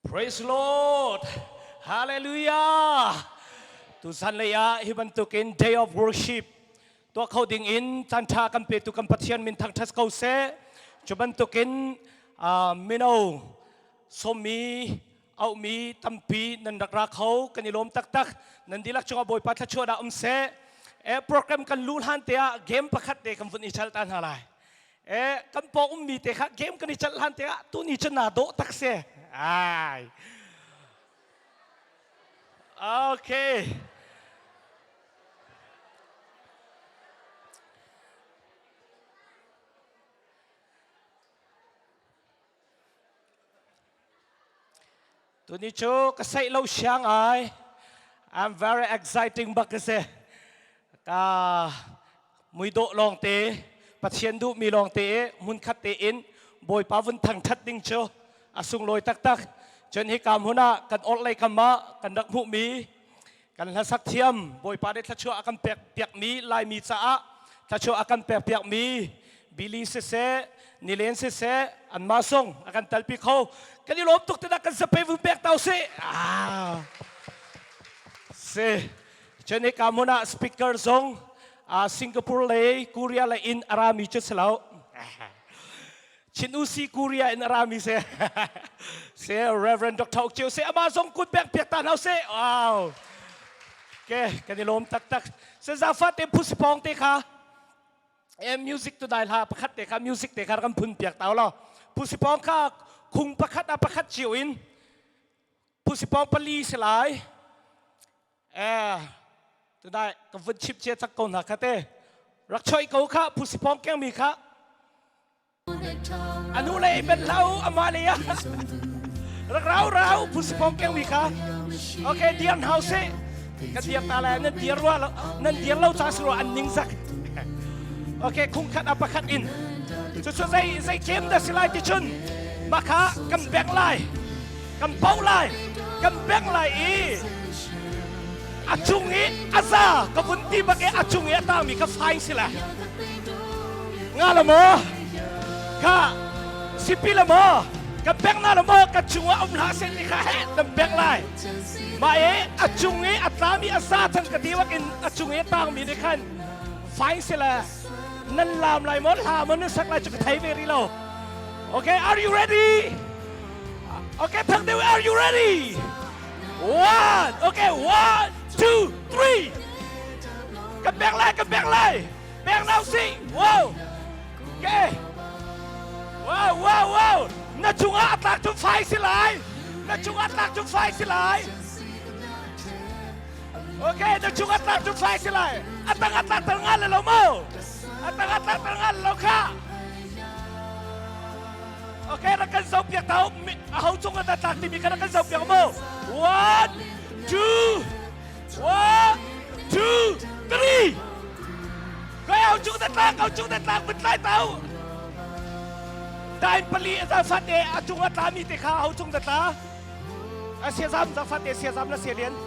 Praise Lord. Hallelujah. Tu san lei ah hi bantukin day of worship tuah kho ding in caan tha kan petu kan Pathian min thangthat ko seh. Cu bantukin mino sawmmi auhmi tampi nan rak ra kho kan i lawm taktak nan dihlak cungah Bawipa thluachuah dah um seh. E program kan luh hlan te ah game pakhat te kan vun i chal ta hna lai. E kan pawng ummi te kha game kan i chalh hlan te ah tuni cu naa dawh tak si. Ai. Okay. Tuni cu ka saih lo siang ai. I'm very exciting bak ka si. Ka muidawh lawng te, Pathian duhmi lawng te i hmunkhat tein Bawipa vun thangthat ding cu a sunglawi taktak. Cun hika hmun ah kan orhlei kam ah kan rak hmuhmi kan hlasak thiam Bawipa nih thluachuah a kan pek piakmi Laimi caah thluachuah a kan pek piakmi Billy siseh Nilen siseh anmah sung a kan talpi kho kan i lawm tuk tinak kan zapei vun pek tau si ah si cun hika hmun ah speaker zong Singapore lei Korea lei in a rami cu si lo Chin Usi Korea in a rami se se Reverend Dr. Ok Chiu se ama zong kut pek piak ta hna se wow ke kan i lawm taktak se zafa te phusipong te kha e music tu dai hla pakhat te kha music te kha kan phun piak tau lo phusipong kha khung pakhat a pakhat chiu in phusipong pali se lai Eh, tunai ka vun chip che chak ko hna kha te. Rak choi ko kha phusipong keng mi kha. Anu le ben lau ama le ya. Rak rau rau phusipong keng mi kha. Okay, diam hau se. Ka diam ta lai nan diar rua lo nan diar lo cha sro an ning zak. Okay, khung khat a pakhat in. Cu cu zei zei kem da silai ti chun. Makha kan bek lai. Kan poh lai kan bengh lai i a cung i a za ka vun ti bak i a cung i a tangmi kha fine si lai nga la maw kha sipi la maw kan bengh na la maw ka cung ah um hlah seh ti kha heh kan bengh lai mah i a cung i a tlami a za than ka ti bak in a cung i a tangmi nih khan fine si le nan lam lai maw hla maw nan sak lai cu ka thei ve rih lo. Okay, are you ready? Okay, Thang Dewi, are you ready? One, okay, one, two, three. Kan beng lai, kan beng lai. Beng nau si. Wow. Okay. Wow, wow, wow. Na cungah a tlak cu fai si lai. Na cungah tlak cu fai si lai. Okay, na cungah tlak cu fai si lai. A tang a tlak tar ngal lo mo. A tang a tlak tar ngal lo kha. Okay, rak kan zoh piak ta a ho cung ah dah tlak timi kha rak kan zoh piak mu. One, two, one, two, three. Kai au cung dah tlak, au cung dah tlak, vun tlai tau. Dain pali a fat e a cung ah tlami te kha au cung dah tla. A sia zam za fat e sia zam la sia lian.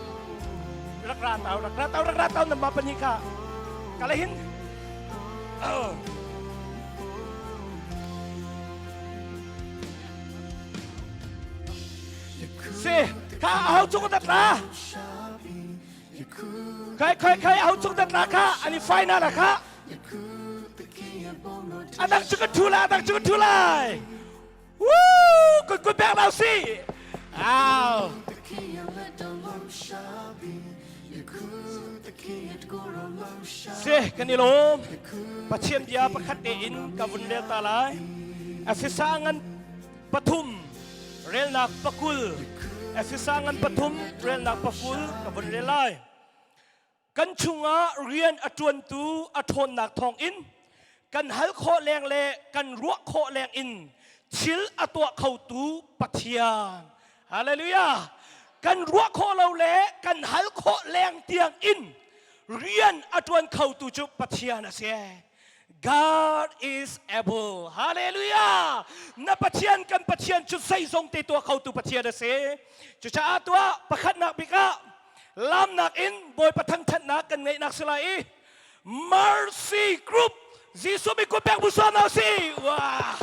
Rak ra tau, rak ra tau, rak ra tau nam ma pani kha. Kalahin. Oh. Si, kha aho cung dat la? Khai khai khai aho cung dat la kha? Ani final la kha? Adang cu kan thu la, adang cu kan thu lai. Woo! Kun kun bek lau si. Au. Si, kan i lawm. Pathian bia pakhat tein ka vun rel ta lai. Efesa ngan pathum relnak pakul. Efesa ngan pathum relnak pakul ka vun rel lai. Kan chungah rian a ṭuantu a ṭhawnnak thawngin kan hal khawh leng le kan ruah khawh leng in thil a tuah khotu Pathian. Hallelujah! Kan ruah khawh lo le kan hal khawh leng tiang in rian a ṭuan khotu cu Pathian a si. God is able. Hallelujah! Na Pathian kan Pathian cu zeizong te tuah khotu Pathian a si. Cucaah tuah pakhatnak bik ah. Lamnak in Bawipa thangthatnak kan ngeihnak si lai i Mercy Group Jesuh mi kut pek bu suam hna usih. Wah!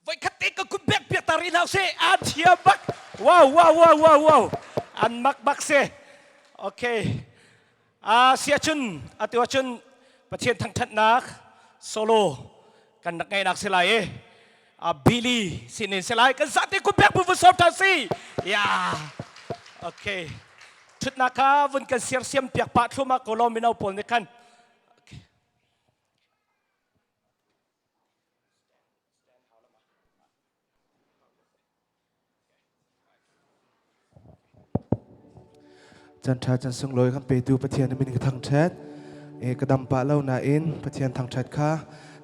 Voikhat te ka kut bek piak ta rih hna seh an thiam bak wow wow wow wow wow an mak bak se okay a sia cun atu ahcun Pathian thangthatnak solo kan rak ngeihnak si lai i. Billy sinin si lai. Kan zate ku pek bu vun sawm than si. Yeah. Okay. Thutnak kha vun kan siarsiam piak pah thluma ko law mino pawl nih khan. Okay. Chan ṭha chan sunglawi kan petu Pathian min ka thangṭhat. E, ka dam pah lo nain Pathian thangṭhat kha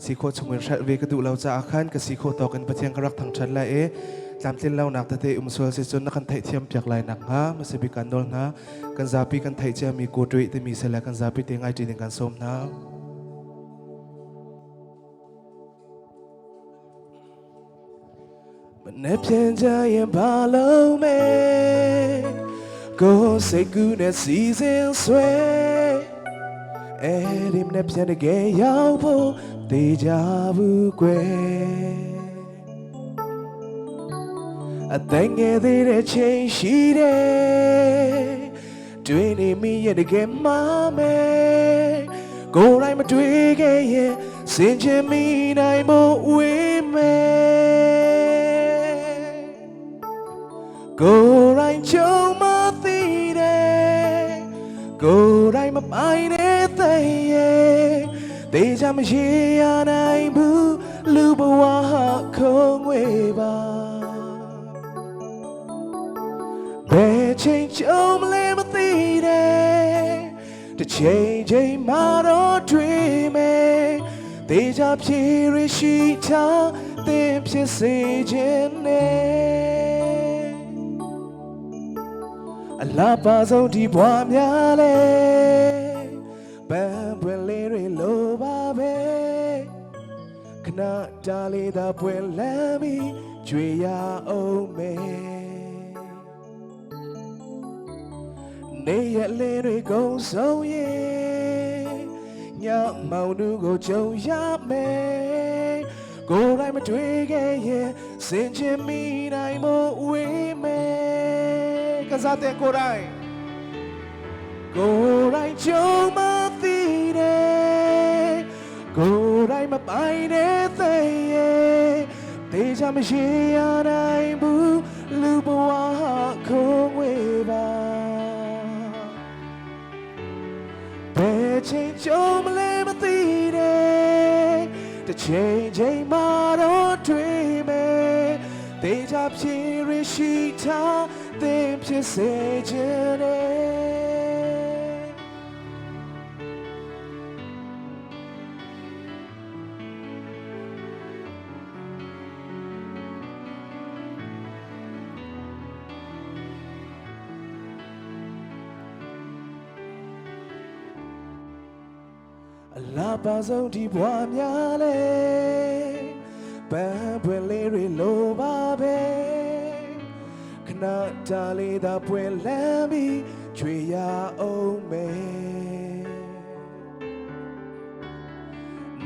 si khawh chungin hrelh ve ka duh lo caah khan ka si khawh tawk in Pathian ka rak thangṭhat lai i tlamtlin lonak tete um sual si cun na kan theihthiam piak lai nak hnga masabik kan nawl hna. Kan zapi kan theih ciami kutui timi sele kan zapi te ngai ṭi ding kan sawm hna. မနေ့ပြန်ကြရင်ဘာလုံးမဲကိုစိတ်ကူးနဲ့စီစဉ်ဆွဲအဲ့ဒီမနေ့ပြန်တကယ်ရောက်ဖို့တေချာဘူးကွယ်အသက်ငယ်သေးတဲ့ချိန်ရှိတယ်တွေ့နေမိရင်တကယ်မှားမယ်ကိုယ်တိုင်မတွေ့ခဲ့ရင်စင်ချင်မိနိုင်ဖို့ဝေးမယ်ကိုယ်တိုင်ကြုံမသိတယ်ကိုယ်တိုင်မပိုင်တဲ့တဲ့ရဲ့တေချာမရှိရနိုင်ဘူးလူဘဝခုံငွေပါဘယ်ချိန်ကြုံမလဲမသိတဲ့တစ်ချိန်ချိန်မှတော့တွေ့မယ်တေချာဖြေရရှိချသင်ဖြစ်စေခြင်းနဲ့အလားပါဆုံးဒီဘွားများလဲပန်းပွင့်လေးတွေလိုပါပဲခဏတားလေးသာပွင့်လန်းပြီးကြွေရအောင်မယ်နေရလေးတွေကုန်ဆုံးရင်ညမောင်တို့ကိုကြုံရမယ်ကိုယ်တိုင်မတွေ့ခဲ့ရင်စင်ချင်မိနိုင်မို့ဝေးမယ်ကစားတဲ့ကိုယ်တိုင်ကိုယ်တိုင်ကြုံမသိတယ်ကိုယ်တိုင်မပိုင်တဲ့တဲ့ရဲ့တေချာမရှိရနိုင်ဘူးလူဘဝခုံဝေးပါဘယ်ချိန်ကြုံမလဲမသိတဲ့တစ်ချိန်ချိန်မှတော့တွေ့မယ်တေချာဖြေရရှိထားသင်ဖြစ်စေခြင်းနဲ့အလားပါဆုံးဒီဘွားများလဲပန်းပွင့်လေးတွေလိုပါပဲခဏတားလေးသာပွင့်လန်းပြီးချွေရအောင်မယ်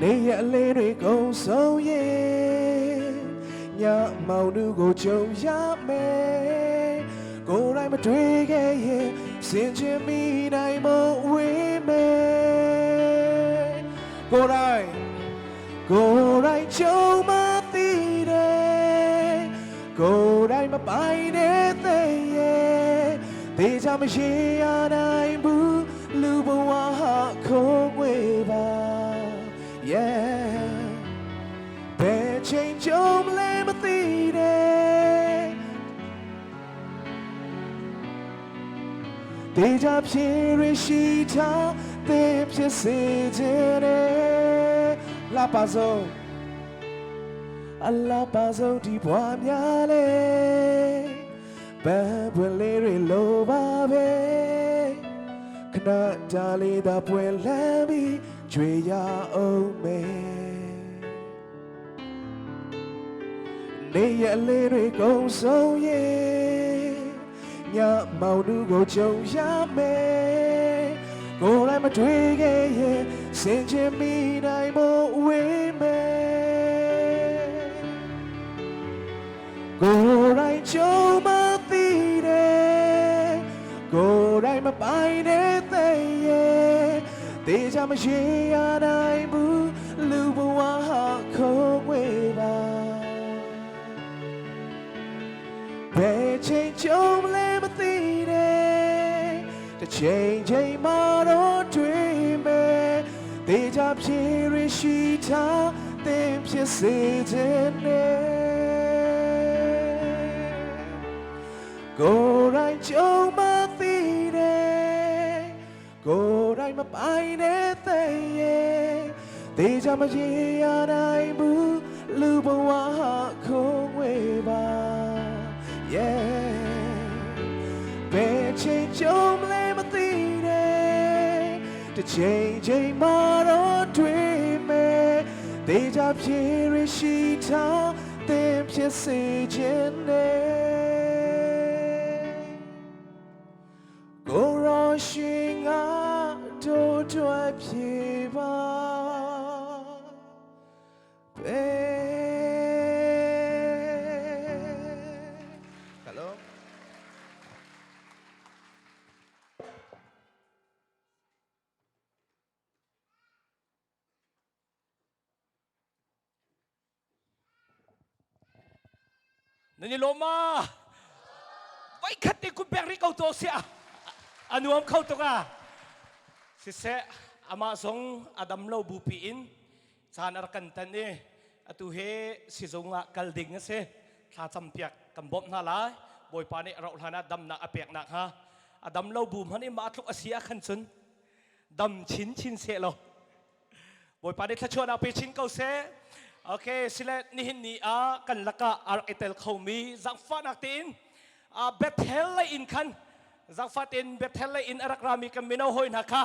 နေရလေးတွေကုန်ဆုံးရင်ညမောင်တို့ကိုကြုံရမယ်ကိုယ်တိုင်မတွေ့ခဲ့ရင်စင်ချင်မိနိုင်မို့ဝေးမယ်ကိုယ်တိုင်ကိုယ်တိုင်ကြုံမသိတယ်ကိုယ်တိုင်မပိုင်တဲ့တဲ့ရဲ့တေချာမရှိရနိုင်ဘူးလူဘဝခုံငွေပါ yeah ဘယ်ချိန်ကြုံမလဲမသိတဲ့တေချာဖြေရရှိထားသင်ဖြစ်စေခြင်းနဲ့လာပါဆုံးအလားပါဆုံးဒီဘွားများလဲပန်းပွင့်လေးတွေလိုပါပဲခဏတားလေးသာပွင့်လန်းပြီးကြွေရအောင်မယ် နေရလေးတွေကုန်ဆုံးရင်ညမောင်တို့ကိုကြုံရမယ်ကိုယ်တိုင်မတွေ့ခဲ့ရင်စင်ချင်မိနိုင်မို့ဝေးမယ်ကိုယ်တိုင်ကြုံမသိတယ်ကိုယ်တိုင်မပိုင်တဲ့တဲ့ရဲ့တေချာမရှိရနိုင်ဘူးလူဘဝခုံဝေးပါ ချိန်ကြုံလဲမသိနဲ့တစ်ချိန်ချိန်မှတော့တွေ့မယ်တေချာဖြေရရှိထားသင်ဖြစ်စေခြင်းနဲ့ကိုယ်တိုင်ကြုံမသိတယ်ကိုယ်တိုင်မပိုင်တဲ့တဲ့ရဲ့တေချာမရေရနိုင်ဘူးလူဘဝခုံးဝေးပါ yeah ဘယ်ချိန်ကြုံမလဲမသိနဲ့တစ်ချိန်ချိန်မှတော့တွေ့မယ်တေချာဖြေရရှိထားသင်ဖြစ်စေခြင်းနဲ့ကိုရောရှင်ကတို့တွေ့ပြေပါပဲဟယ်လို Nan i lawm ma? Voikhat te kun pek rih ko to sia. A nuam kho tuk ah. Siseh amah zong a dam lo bupi in caan a rak kan tan i atu he sizung ah kal ding a si. Thla campiak kan bawmh hna lai. Bawipa nih rauh hlan ah damnak a pek nak hnga. A dam lo bu hmanh i mah tluk a si ah khan cun dam chinchin seh law Bawipa nih thluachuahnak pe chin ko seh. Okay, sile nihin ni ah kan lakah a rak i tel khomi zaangfahnak tein Bethel lei in khan zaangfah tein Bethel lei in a rak rami kan mino hawi hna kha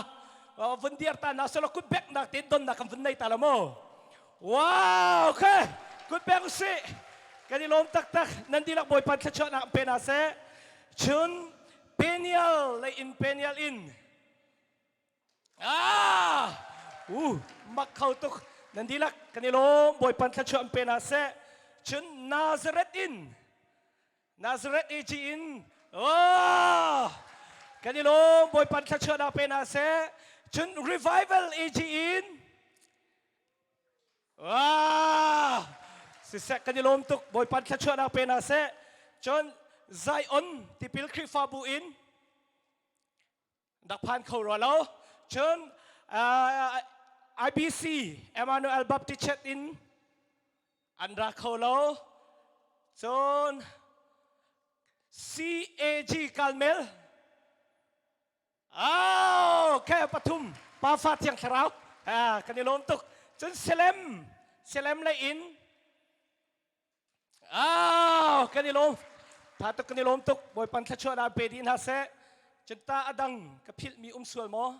vun dir ta na selo kut beknak tein donnak kan vun nei ta la mu. Wow, okay. Kut bek usih. Kan i lawm taktak. Nan dihlak Bawipa thluachuahnak pe hna seh. Cun Peniel lei in Peniel in Ah! Uh, mak kho tuk. Nan dihlak kan i lawm. Bawipa thluachuah an pe hna seh. Cun Nazareth in Nazareth AG in oh, kan i lawm. Bawipa thluachuah pe hna seh. Cun Revival AG in Ah! Siseh kan i lawm tuk. Bawipa thluachuahnak pe hna seh. Cun Zion tipil Khrihfabu in dak phan kho rua lo cun IBC Emmanuel Baptist Church in an ra kho lo cun CAG Kalmel oh ke pathum pa fa thiang thlarau kan i lawm tuk cun Selem Selem lei in Ah, kan i lawm. Tha tuk kan i lawm tuk. Bawipan thluachuah dan pe dih hna seh. Cunta adang ka philh mi um sual maw?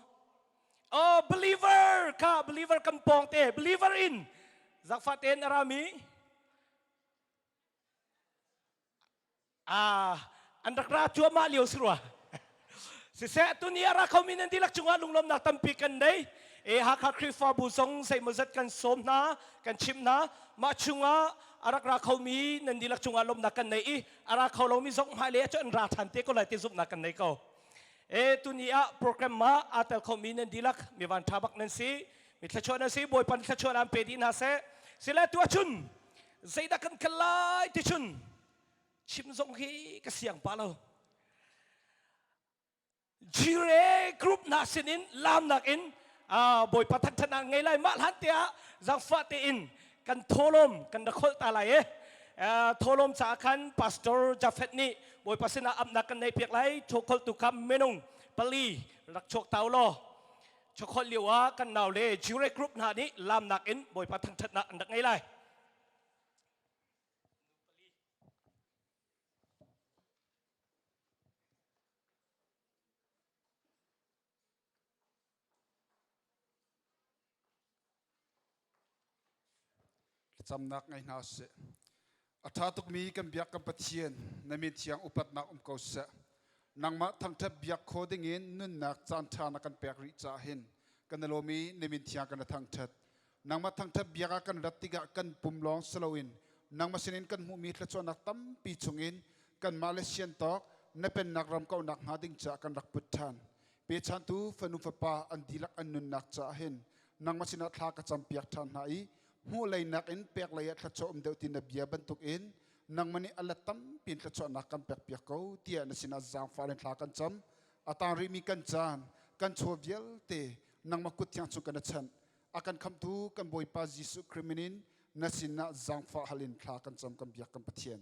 Oh, believer ka believer kan pawng te believer in zakfa ten arami Ah, an rak ra cuahmah lio si rua. Siseh tuni a ra khomi nan dihlak cungah lunglawmnak tampi kan nei. E Hakha Khrihfabu zong zeimawzat kan sawm hna, kan chimh hna. Mah chungah a rak ra khomi nan dihlak cungah lawmnak kan nei i a ra kho lomi zong hmailei ah cun an ra ṭhan te ko lai ti zumhnak kan nei ko. E tuni ah program ma aa tel khomi nan dihlak mi van ṭha bak nan si. Mi thluachuah nan si. Bawipa nih thluachuah an pe dih hna seh. Sile tu ahcun zeidah kan kal lai ti cun chim zong hi ka siang pa lo Jire group hna sinin lamnak in Bawipa thangthatnak ngei lai mah hlan tiah zangfah tein kan tholom kan rak kholh ta lai e tholom caah khan pastor Jafet nih Bawipa sinah amnak kan nei piak lai chokholtu kha minung pali rak chuak tau law chokholh lio ah kan nau le Jire group hna nih lamnak in Bawipa thangthatnak an rak ngei lai. Thlacamnak ngei hna sih. A ṭha tukmi kan biak kan Pathian, na min thiang upatnak um ko seh. Nangmah thangṭhat biak kho dingin nunnak caanṭha na kan pek rih caah hin kan i lawm i na min thiang kan i thangṭhat. Nangmah thangṭhat biak ah kan rat tikah kan pum lawng si loin nangmah sinin kan hmuhmi thluachuahnak tampi chungin kanmah le siantawk na pennak ram kauhnak hnga ding caah kan rak put ṭhan. Pechantu fanu fapa an dihlak an nunnak caah hin nangmah sinah thla ka campiak ṭhan hna i hmuh lei nakin pek lei ah thluachuah um deuh ti na bia bantukin Nangmah nih a let tampi in thluachuahnak kan pekpiak ko tiah na sinah zaangfah in thla kan cam. A tang rihmi kan caan, kan chaw vialte nangmah kut thiang chung kan i chanh. A kan khamhtu kan Bawipa Jesuh Khrih min in na sinah zaangfah hal in thla kan cam kan biak kan Pathian.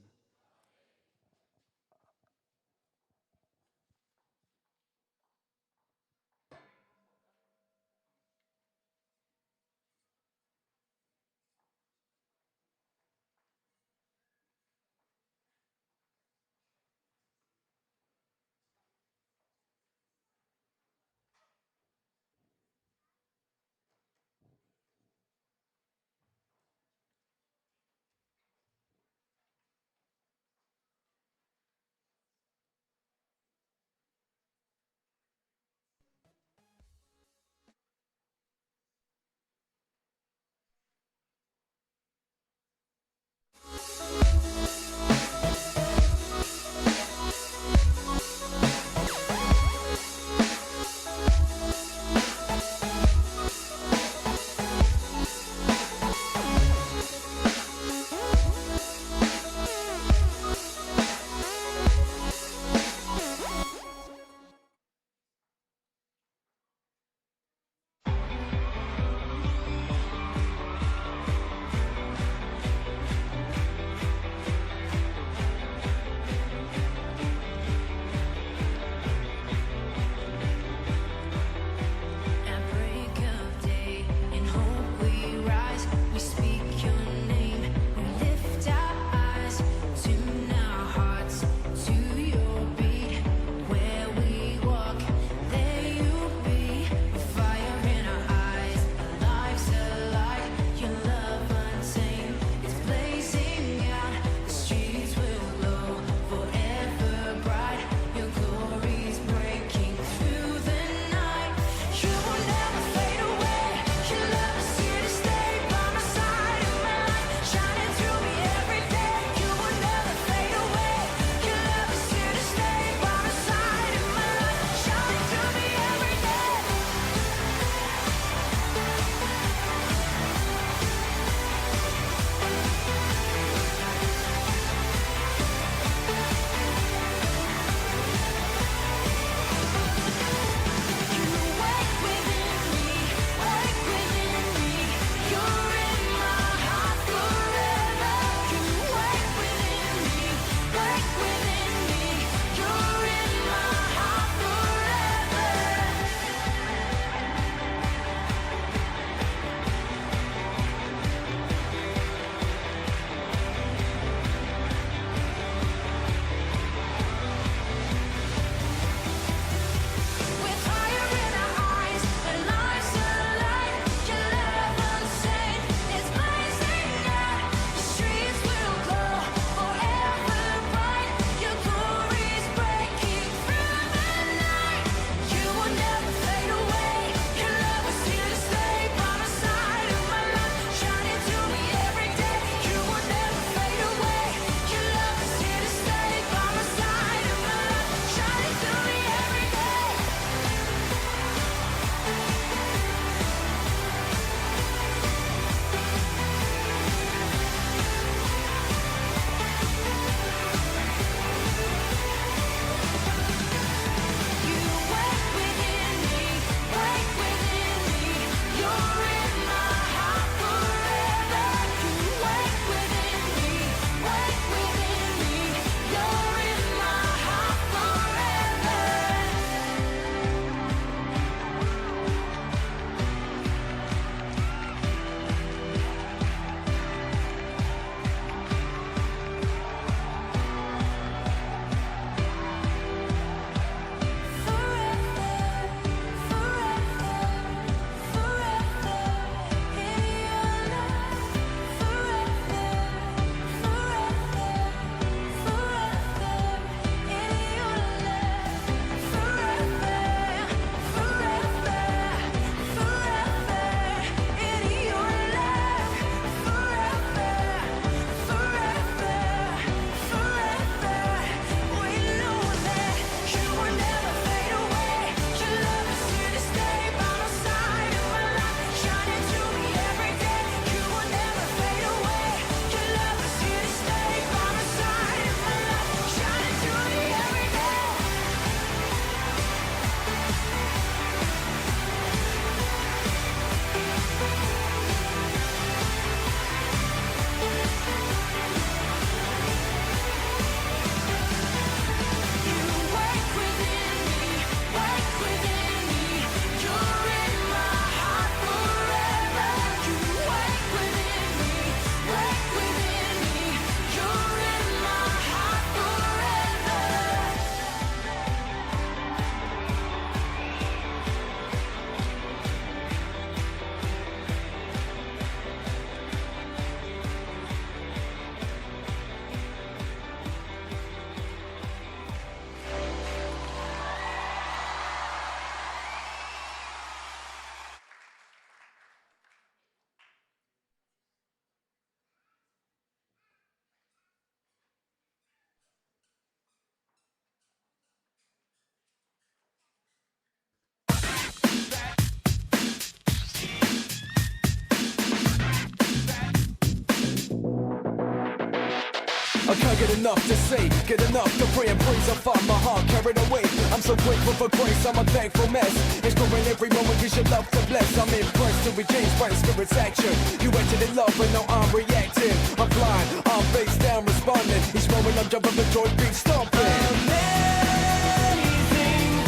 Get enough to say, get enough to pray and praise. I find my heart carried away. I'm so grateful for grace, I'm a thankful mess. It's growing every moment cause you love to bless. I'm impressed to be changed by the spirit's action. You entered in love, but now I'm reacting. I'm blind, I'm face down, responding. Each moment I'm jumping for joy, beat stomping. Amazing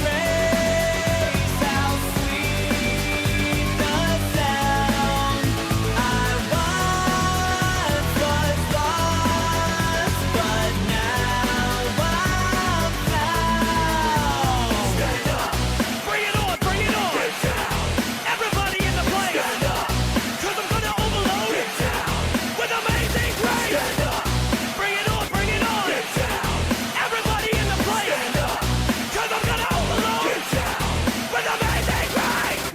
grace, how sweet the sound. I once was lost, but now I'm found. Stand up. Bring it on, bring it on. Get down. Everybody in the place. Stand up. 'Cause I'm gonna overload. Get down. With amazing grace. Stand up. Bring it on, bring it on. Get down. Everybody in the place. Stand up. 'Cause I'm gonna overload. Get down. With amazing grace.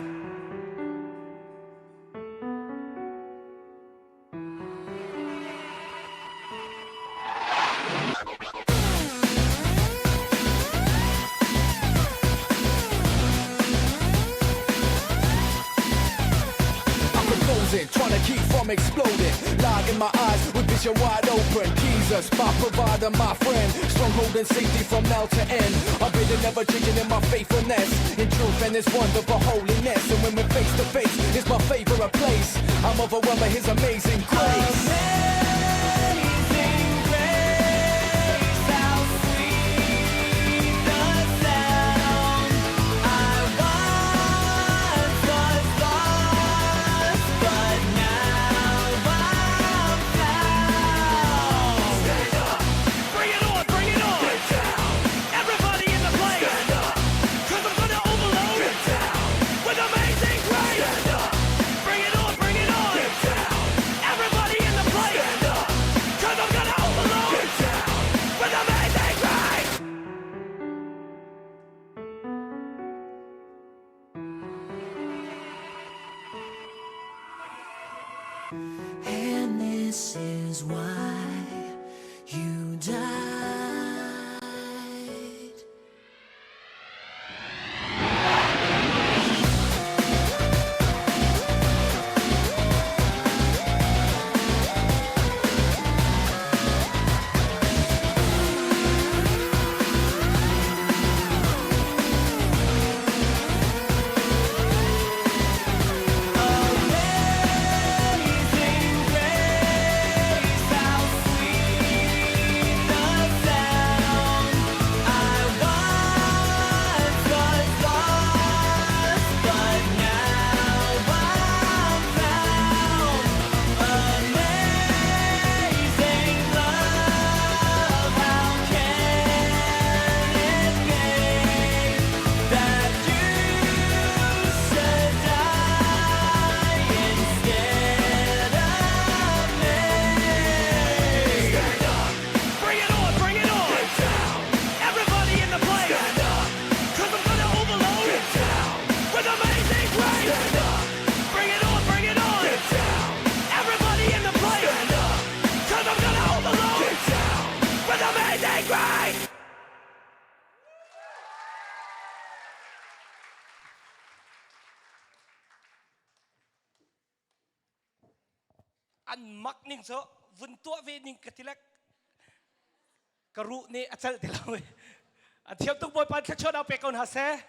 I'm composing, trying to keep from exploding. Lie in my eyes with vision wide open. Jesus, my provider, my friend. Stronghold and safety from now to end. I've been never changing in my faithfulness. In truth and His wonderful holiness. And when we're face to face, it's my favorite place. I'm overwhelmed by His amazing grace. Amazing grace, how sweet the sound. I once was lost, but now I'm found. Stand up. Bring it on, bring it on. Get down. Everybody in the place. Stand up. 'Cause I'm gonna overload. Get down. With amazing grace. Stand up. Bring it on, bring it on. Get down. Everybody in the place. Stand up. 'Cause I'm gonna overload. Get down. With amazing grace. And this is why you died. Amazing grace, how sweet the sound. I once was lost, but now I'm found. Amazing love, how can it be that you should die instead of me? Stand up. Bring it on, bring it on. Get down. Everybody in the place. Stand up. 'Cause I'm gonna overload. Get down. With amazing grace. Stand up. Bring it on, bring it on. Get down. Everybody in the place. Stand up. 'Cause I'm gonna overload. Get down. With amazing grace. An mak ning cu vun tuah ve ning ka ti le ka ruh nih a celh ti lo. A thiam tuk Bawipa thluachuah pe ko hna seh.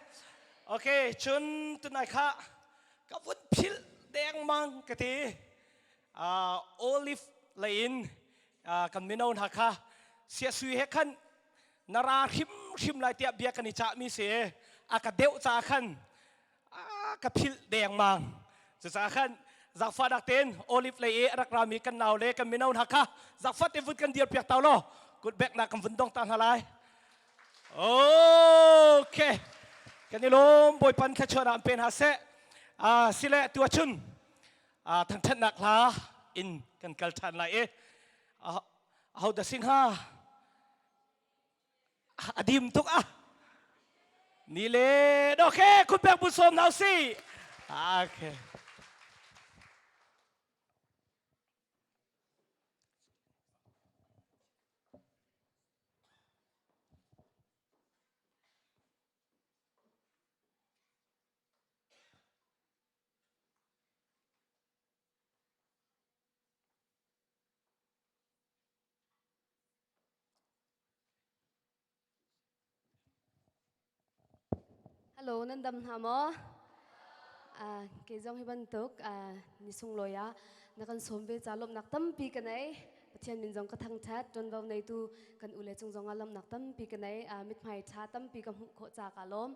Okay, cun tunai kha ka vun philh dengmang ka ti. Olive lei in kan mino hna kha sia sui he khan na ra hrimhrim lai tiah bia kan i cahmi si a ka deuh ca khan ka philh dengmang. Cucaah khan zaangfahnak tein olive lei i a rak rami kan nau le kan mino hna kha zaangfah te vun kan dir piak ta law kut beknak kan vun dong ta hna lai. Okay. Kan i lawm Bawipa thluachuah an pe hna seh. Sile tu ahcun thangthatnak hla in kan kal ṭhan lai i aho dah sing hnga? A dim tuk ah. Ni le okay, kun pek bu sawm hna usih. Okay. Hello, nan dam hna maw? Uh, kei zong hi bantuk uh, ni sunglawi ah na kan sawm ve ca lawmhnak tampi ka nei. Pathian min zong ka thangthat, ṭuanvo neitu kan ule cung zong ah lawmhnak tampi ka nei. Uh, mithmai ṭha tampi ka hmuh khawh ca ka lawm.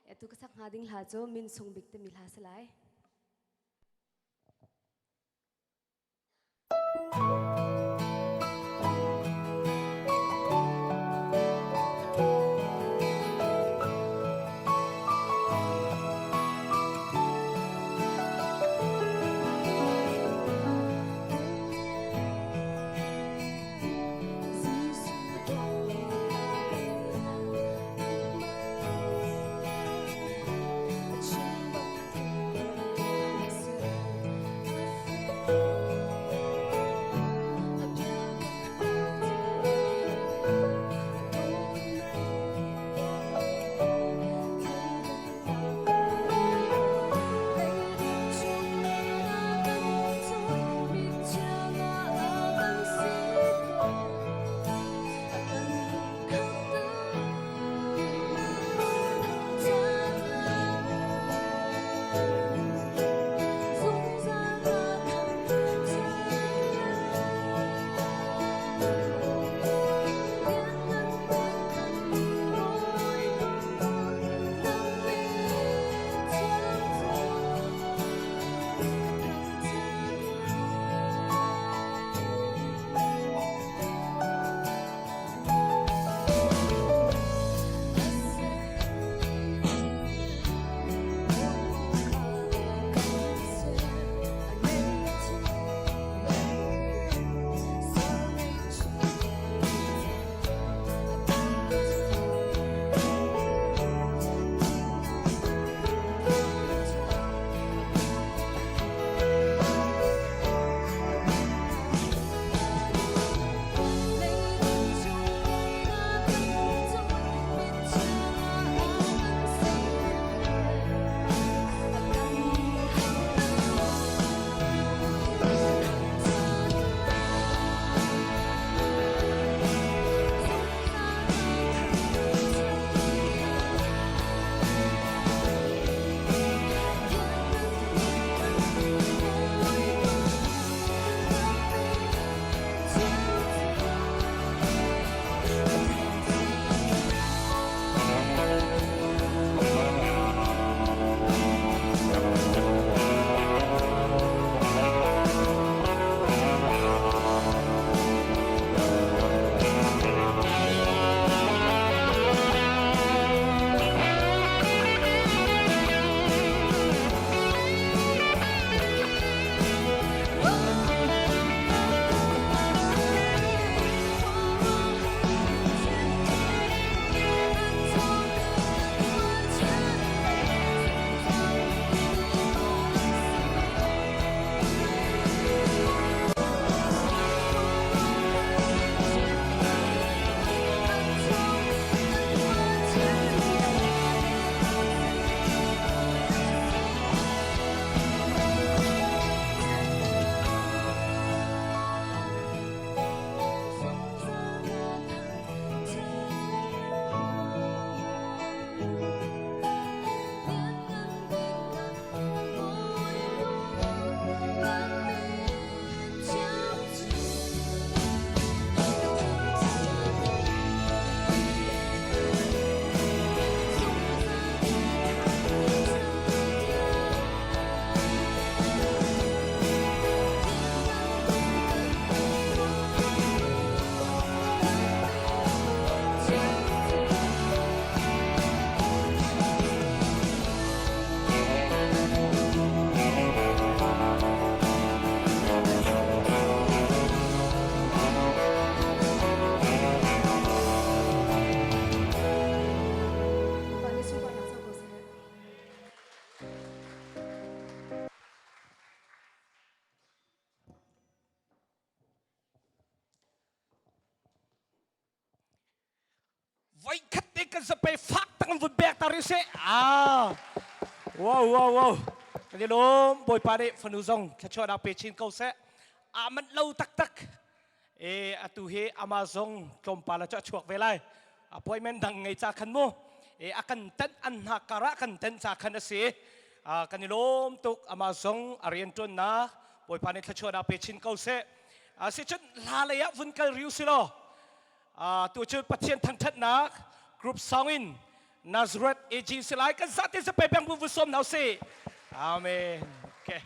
Atu ka sak hnga ding hla cu min sung bik timi hla si lai. Voikhat te kan sape fak tang vun bek ta ri se. Ah. Wow wow wow. Kan i lawm Bawipa nih fanu zong thluachuahnak pe chin ko seh. A manh lo taktak. E atu hi Amazon tlawmpal ah cu a chuak ve lai. Appointment dang ngei ca khan mu. E a kan tan an hna kar ah kan tan ca khan a si. Kan i lawm tuk ama zong a rian ṭuannak Bawipa nih thluachuahnak pe chin ko seh. Si cun hla lei ah vun kal riu si law tu cu Pathian thangṭhatnak group song in Nazareth AG si lai kan zate se pe bang bu vu som nau si. Amen. Okay.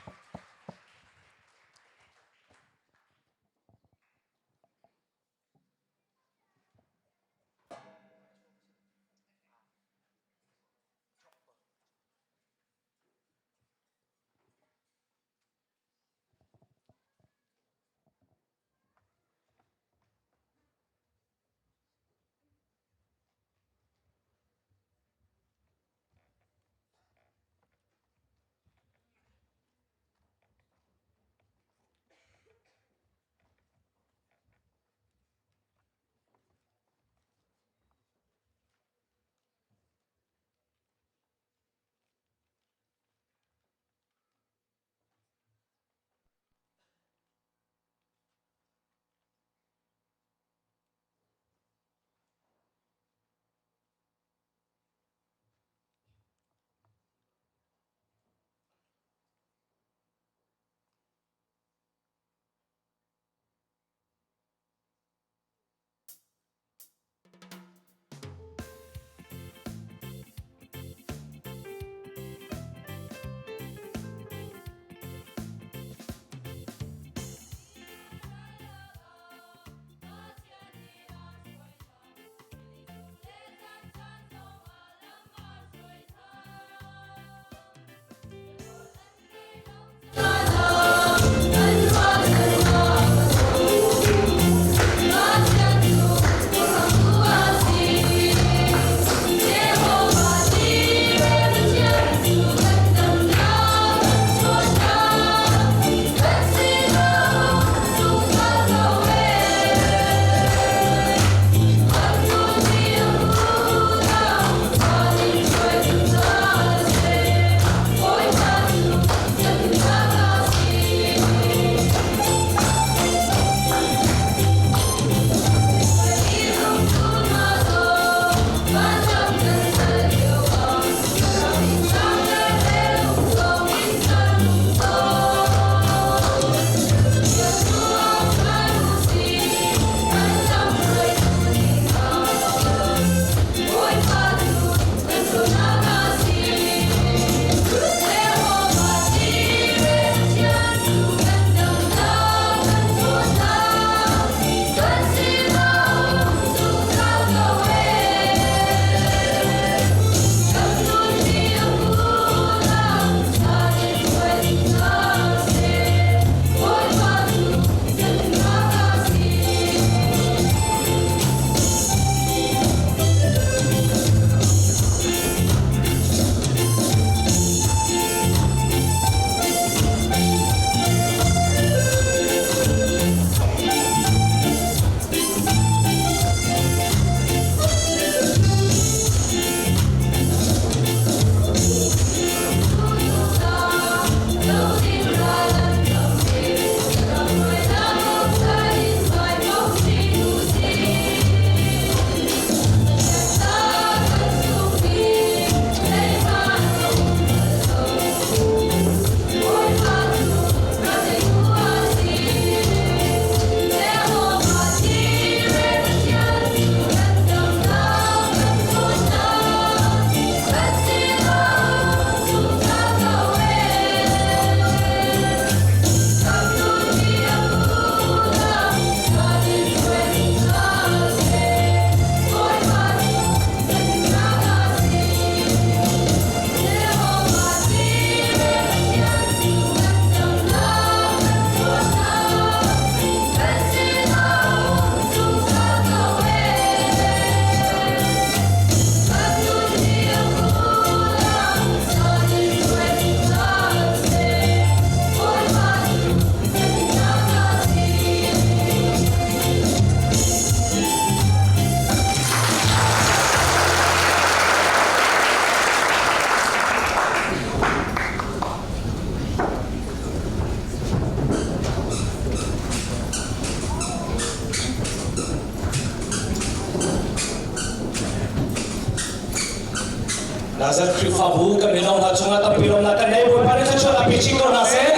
Nazareth Khrihfabu kan mino hna cungah tampi lawmnak kan nei. Bawipa nih thluachuah pe chin ko hna seh.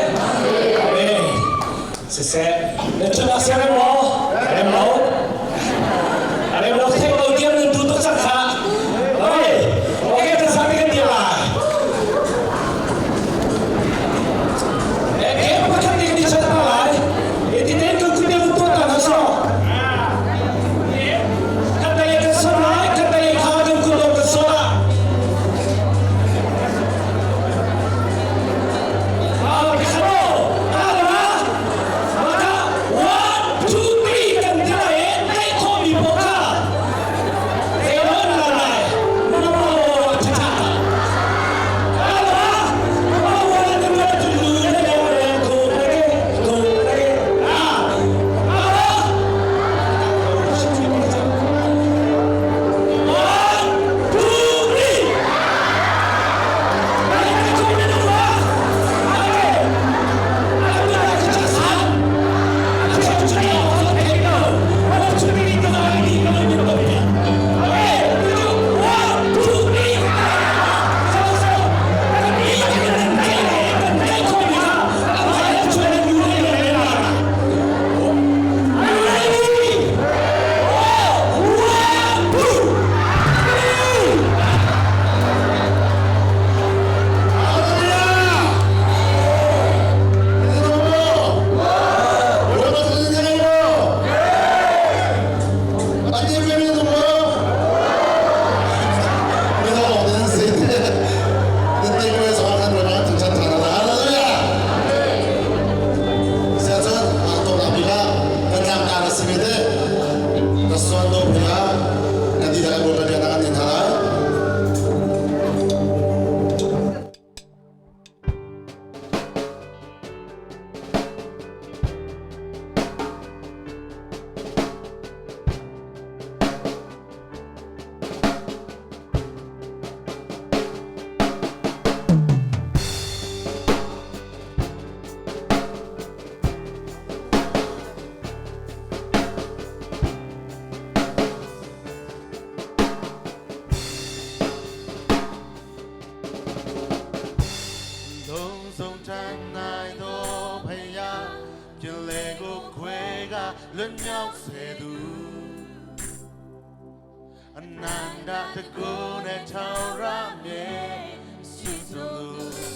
Amen. Siseh, nan cungah siarem maw? Rem lo. Rem lo thek lo diam nan tu tuk cang kha. Okay. Okay, kan zapi kan dir lai. Eh, pakhat nih kan i chat hna lai. Iti ten kan kut deuh tuah ta hna so. Khat lei kan sor lai, khat lei kha kan kut dong kan sor ah. Ah, khano, ah, maka one, two, three kan ti lai e, tei kho mi po kha. Te lo na lai, na ma wa cha cha. Ah, ma wa na na tu lu na na na ko na ke ko na ke. Ah, ah. One, two, three. လုံးစုံတန်နိုင်သောဖယားပြလေကိုခွေကလွတ်မြောက်စေသူအနန္တတကုနဲ့ထောင်ရမြေဆုစုံသူ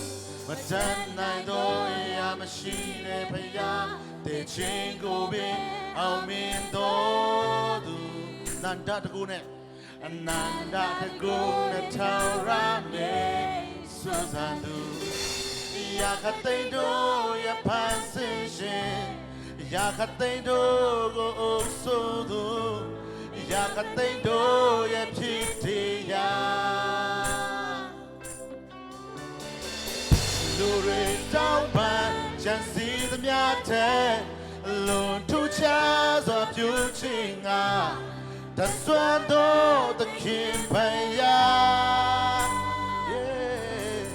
မတန်နိုင်သောအရာမရှိတဲ့ဖယားတေချင်းကိုပင်အောင်မြင်တော်သူနန္ဒတကုနဲ့အနန္တတကုနဲ့ထောင်ရမြေဆုဆန်သူ ရာခသိန်းတို့ရဲ့ဖန်ဆင်းရှင်ရာခသိန်းတို့ကိုအုပ်ဆိုးသူရာခသိန်းတို့ရဲ့ဖြစ်တရာလူတွေတောင်းပန်ကြံစီသမျှတဲ့လွန်ထူးခြားစွာပြုခြင်းငါတဆွမ်းတော်သခင်ဖယား Yeah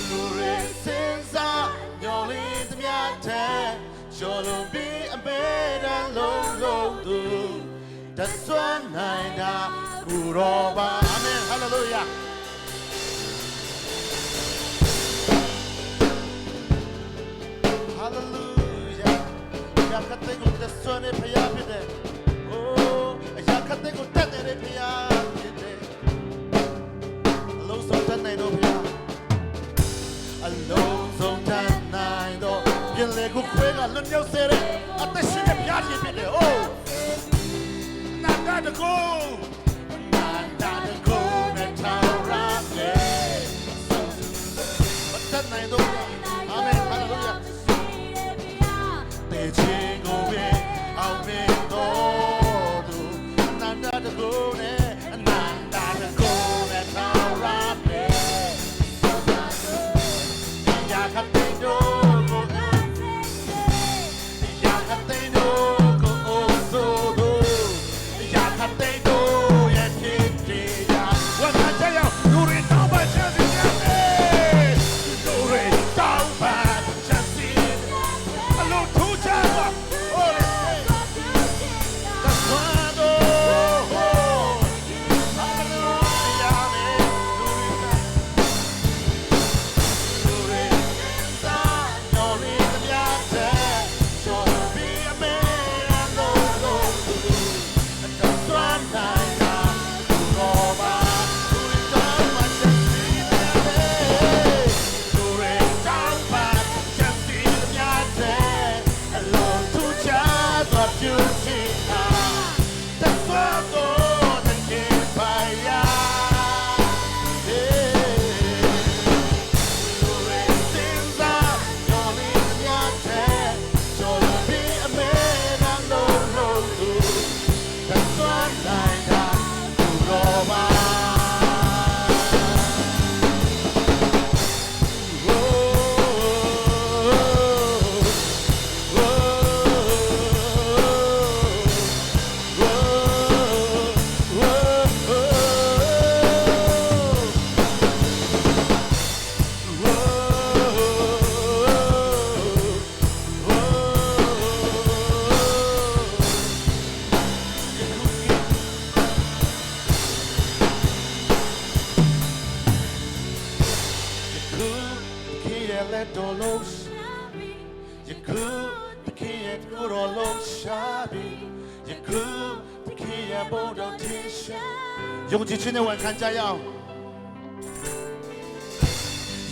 လူတွေစင်စားညော်လေးသမျှတဲ့ကျော်လွန်ပြီးအမေတန်လုံးလုံးသူတဆွမ်းနိုင်တာကူတော်ပါအာမင်ဟာလေလုယာဟာလေလုယာရာခတဲ့ကိုတဆွမ်းနေဖယားဖြစ်တယ်အိုးရာခတဲ့ကိုတတ်တယ်ဖယားဖြစ်တယ်အလုံးစုံတတ်နိုင်တော့ဖယား အလုံးစုံတန်နိုင်တော့ပြင်လေကိုခွဲကလွတ်မြောက်စေတဲ့အသက်ရှင်တဲ့ဘုရားရှင်ဖြစ်တယ်ဟိုးနာဂတကူနာဂတကူနဲ့ထာဝရလေမတတ်နိုင်တော့အာမင်ဟာလေလုယာတေချင်းကိုပင်အောင်ပင်တော်သူအနန္တတကူနဲ့အနန္တတကူနဲ့ထာဝရလေ ရာခတဲ့တို့ကိုရာခတဲ့တို့ကိုအိုဆိုတို့ရာခတဲ့တို့ ရဲ့လက်တော်လုံးယခုသခင်ရဲ့ကိုယ်တော်လုံးရှာပြီးယခုသခင်ရဲ့ဘုန်းတော်ထင်ရှားယုံကြည်ခြင်းနဲ့ဝန်ခံကြရအောင်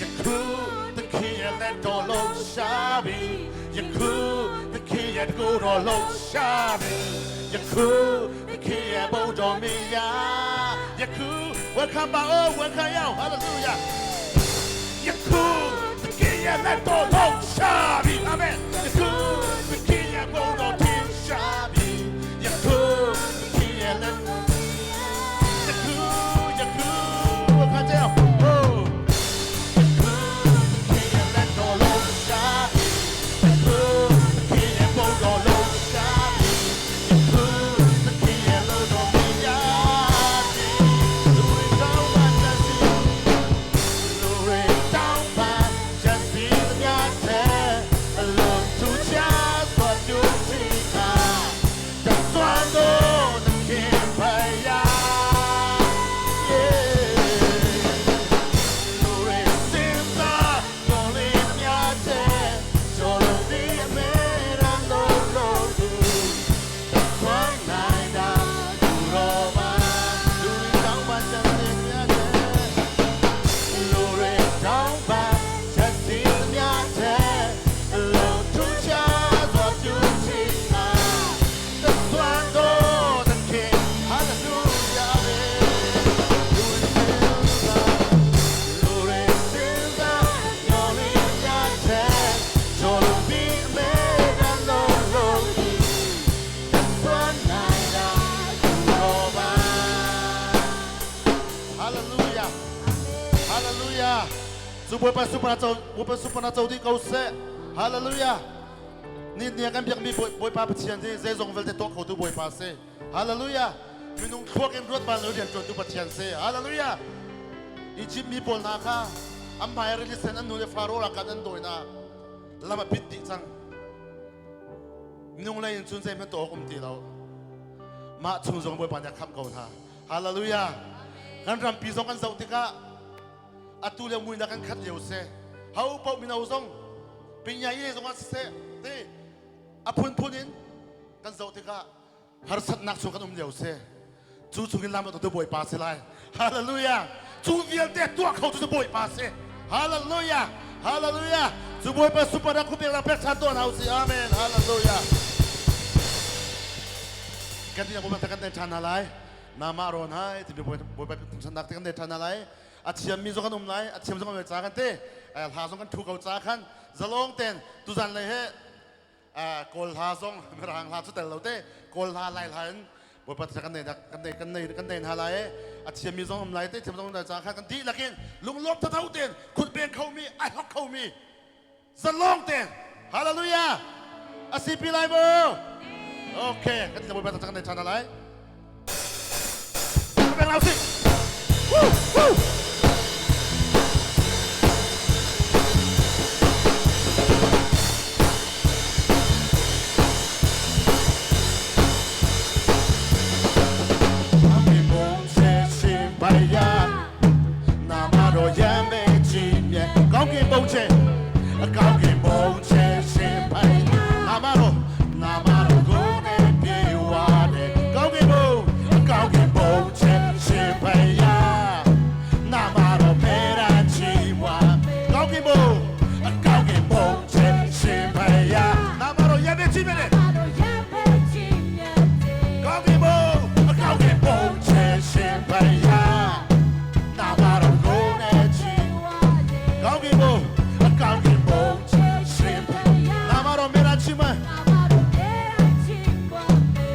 ယခုသခင်ရဲ့လက်တော်လုံးရှာပြီးယခုသခင်ရဲ့ကိုယ်တော်လုံးရှာပြီးယခုသခင်ရဲ့ဘုန်းတော်မြင်ရယခုဝန်ခံပါအောင်ဝန်ခံရအောင်ဟာလေလုယာ ယခုသခင်ရဲ့လက်တော်လုံးရှာပြီးအာမင်ယခုသခင်ရဲ့ဘုန်းတော်ထင်ရှားပြီးယခုသခင်ရဲ့လက်ယခုယခုခါကြအောင်ဟိုးယခုသခင်ရဲ့လက်တော်လုံးရှားပြီးယခုသခင်ရဲ့ဘုန်းတော်လုံးရှားပြီးယခုသခင်ရဲ့လက်တော်မြင်ရပြီးလူတွေတောင်းပန်တတ်စီ လူတွေတောင်းပန်ချက်စီသမျှတဲ့အလွန်ထူးခြားစွာပြုချီတာတသွမ်းသောသခင်ဖယား Yeah လူတွေစင်သာတော်လေးသမျှတဲ့ကျော်လို့ဒီအမေရန်လို့လို့သူတသွမ်းနိုင်တာသူတော်မှာလူတွေတောင်းပန်ချက်စီသမျှတဲ့ လူတွေတောင်းပန်ချက်စီသမျှတဲ့အလုံးထူးခြားစွာပြုချီတာသသွမ်းတော်သခင်ဟာလေလုယာပဲလူတွေစင်သာလူတွေစင်သာညော်လေးသမျှတဲ့ကျော်လို့ပြီးအမေတန်လို့လို့ဒီသသွမ်းနိုင်တာသူတော်ပါဟာလေလုယာ 哈利路亚！主不把苏巴走，不把苏巴走的高色。哈利路亚！你你kan biak mi boy pa pathian te zai zong vel te to kho tu boy pa se hallelujah minung thuak in ruat ban lo rian tuan tu pathian se hallelujah Egypt mi pawl na kha am hmai rili sen an nu le faro ra kan an doi na lama pit ti chang minung lei in chun zai man to um ti lo mah chung zong boy pa nih a khamh ko hna hallelujah kan rampi zong kan zoh tikah atu le mui na kan khat lio se ho paoh mino zong pinya i zong ah siseh te a phunphun in kan zoh tikah harsatnak chung kan um lio se cu chungin lam tu bawipa si lai hallelujah cu vialte tuah kho cu bawipa si hallelujah hallelujah cu bawipa super na khupek la pek chan tuan hau si amen hallelujah kan ti bawipa kan den than hna lai nama ron hai ti bawipa thangsannak te kan den than hna lai a thiammi zong kan um lai a thiam zong kan ca kan te hla zong kan thu ko ca khan zalong ten tuzan lei he kawl hla zong mirang hla cu tel lo te kawl hla lai hla in bawipa kan nei kan nei kan nei kan nei hna lai a thiammi zong um lai te thiam zong um lai ca khan kan dihlak in lunglawm thatho ten khutbeng khomi ai hok khomi zalong ten hallelujah a si pi lai mu okay kan ti bawipa kan nei than lai beng lau si woo woo ကောင်းကင်ဘုံချေအကောင်းကင်ဘုံချေရှင်ပိုင်နာမတော်နာမတော်ကိုနေပြေဝါတဲ့ကောင်းကင်ဘုံကောင်းကင်ဘုံချေရှင်ပိုင်ယာနာမတော်မေရာချီဝါကောင်းကင်ဘုံကောင်းကင်ဘုံချေရှင်ပိုင်ယာနာမတော်ရတဲ့ချီမြတဲ့ကောင်းကင်ဘုံကောင်းကင်ဘုံချေရှင်ပိုင်ယာနာမတော်ကိုနေချီကောင်းကင်ဘုံကောင်းကင်ဘုံရှင်နာမတော်မေရာချီမ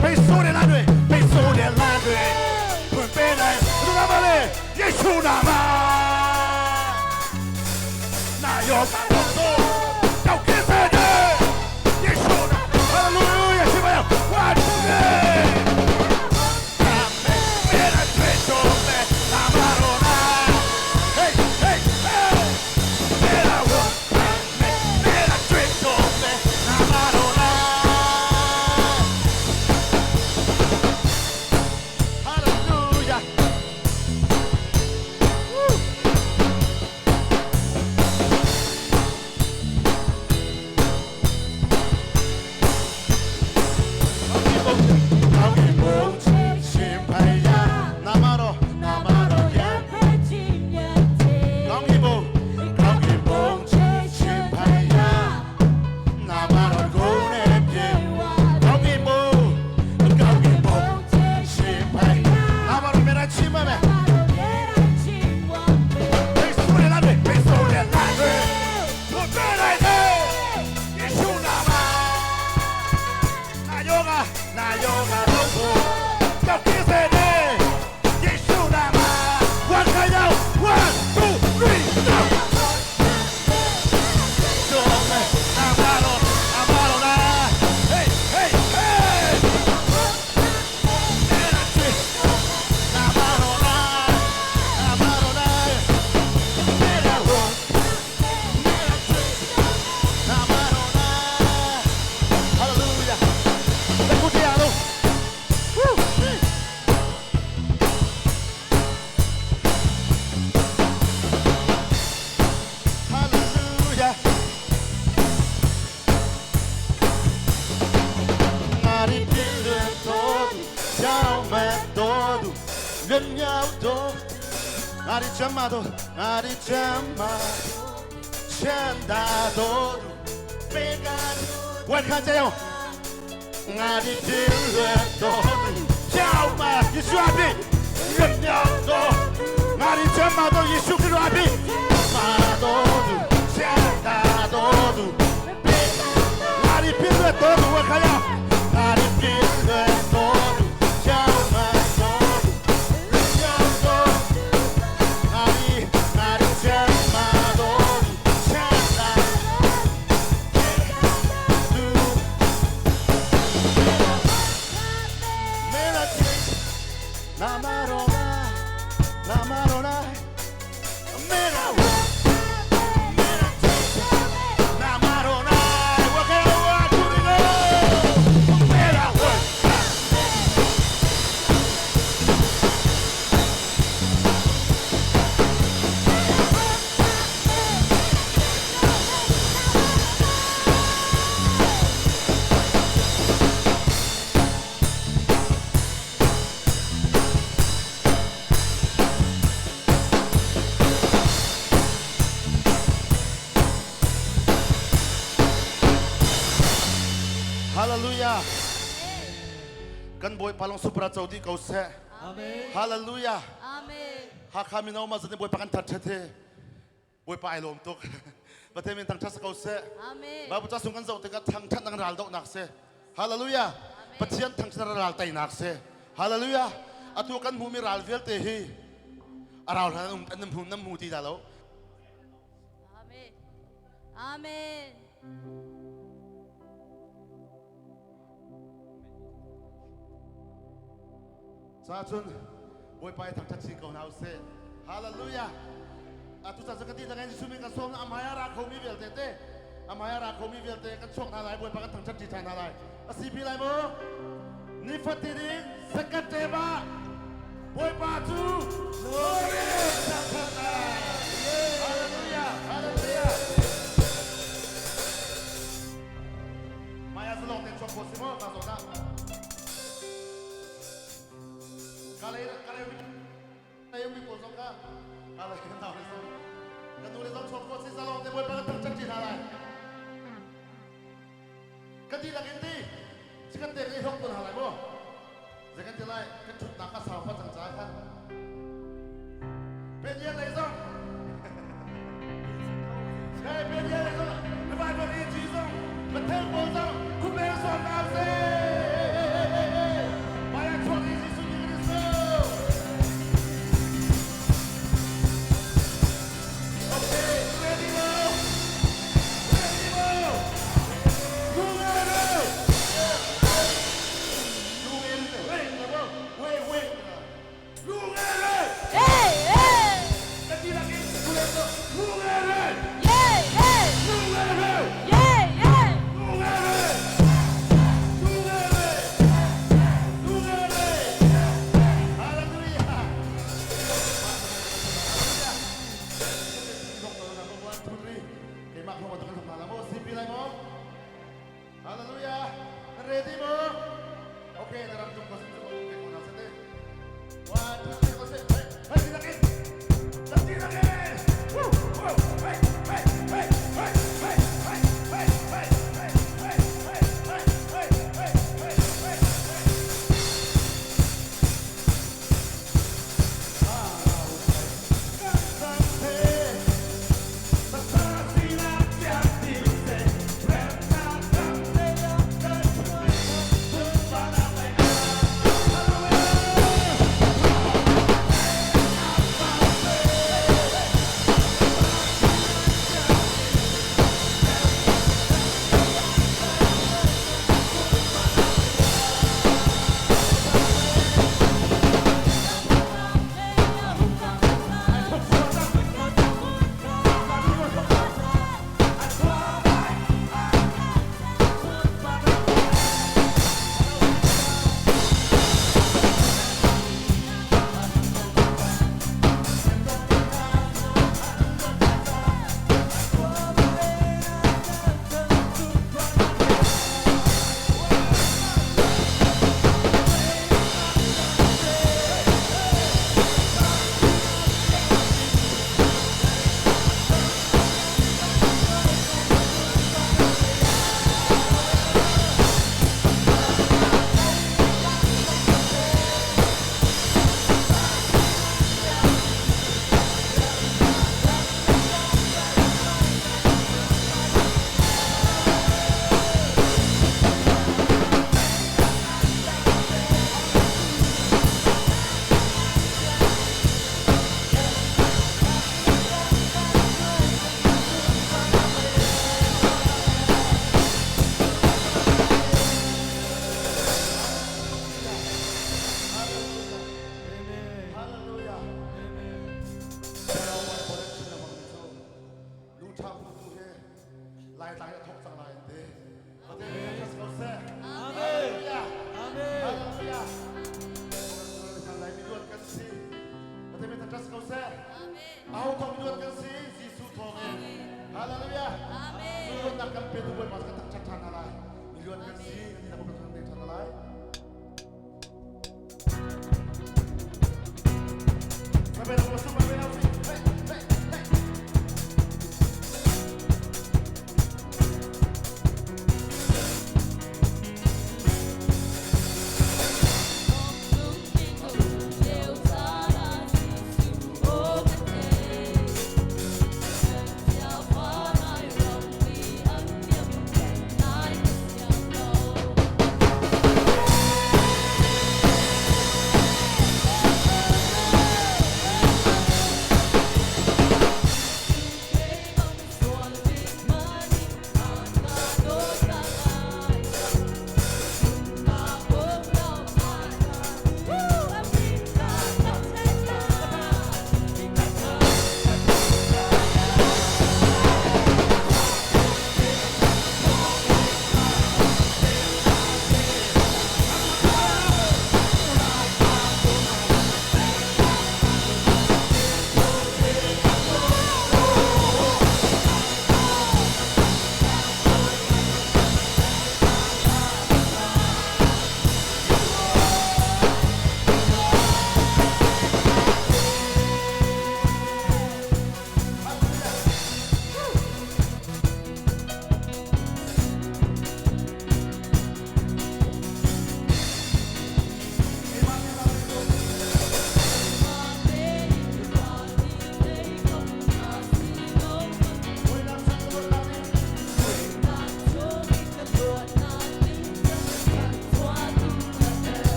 ပိတ်ဆိုးတဲ့လမ်းတွေပိတ်ဆိုးတဲ့လမ်းတွေဖွင့်ပေးနိုင်ဘုရားမလေးယေရှုနာမနာယောပါတော့တောက်ခဲ့တဲ့ယေရှုနာဟာလေလုယာရှိပါယောဝါတူနေအာမင်မေရာထွေတော်မေနာမရောနာဟေးဟေးဟေးမေရာဝမေရာထွေတော်မေနာမရောနာ Hallelujah. Woo. ငါဒီချမ်းမတော့ငါဒီချမ်းမချမ်းသာတော့သူပေကန်ဝက်ခါကြရောငါဒီပြင်းရတော့သူကြောက်ပါယေရှုအပြည့်ရမြောက်တော့ငါဒီချမ်းမတော့ယေရှုခရစ်တော်အပြည့်မာတော့သူချမ်းသာတော့သူပေငါဒီပြင်းရတော့သူဝက်ခါရငါဒီပြင်းရတော့သူကြောက်ပါတော့သူမြောက်တော့ငါဒီငါဒီချမ်းမတော့သူချမ်းသာသူ Mela na marona, na marona, mela mela na marona, wakera wa turigo, mela wa. Hallelujah. Kan boy palong supra chaudi kau se. Amen. Hallelujah. Amen. Hakha mino ma zane boy pakan that the. Boy pa ai lom tuk. Pathe min tang thas kau se. Amen. Babu cha sung kan zau te ka thang that nang ral dok nak se. Hallelujah. Pathian thang that ral tai nak se. Hallelujah. Atu kan mu mi ral vial te hi. Aral han an hum nam mu ti da lo. Amen. Amen. Cha chun boy pa thang that chin ko nau se. Hallelujah. Atu cha ka ti langan Jesu mi kan som amaya ra kho mi vial te te. Amaya ra kho mi vial te kan chok na lai boy pa kan thang that ti than na lai. Asi pi lai mo. Ni fati ding sakat te ba. Boy pa chu. Glory. Thang that na. Hallelujah. Hallelujah. Maya zalong te chok ko si mo ka zo na. Kalay kalay tayo mi ko zong ka. Kalay na so. Ka tu le zong chok ko si zalong te boy pa kan thang that ti na lai. Ka ti lakin ti. Sikat te ri hok ton halai mo. Zekan ti lai kan thut na ka sau fa chang cha khan. Pen yen lai zong. Hey pen yen lai zong. Le bai ba ni ji zong. Ma tel bo zong. Ku me so na se. Maya chok ni Jesu ni Kristo. Okay, ready now. Ready now. Lu Wait, wait, wait. Hey, hey. kan pe tu Bawipa kan thangṭhat ṭhan hna lai. Milian kan si, kan kan thangṭhat ṭhan hna lai.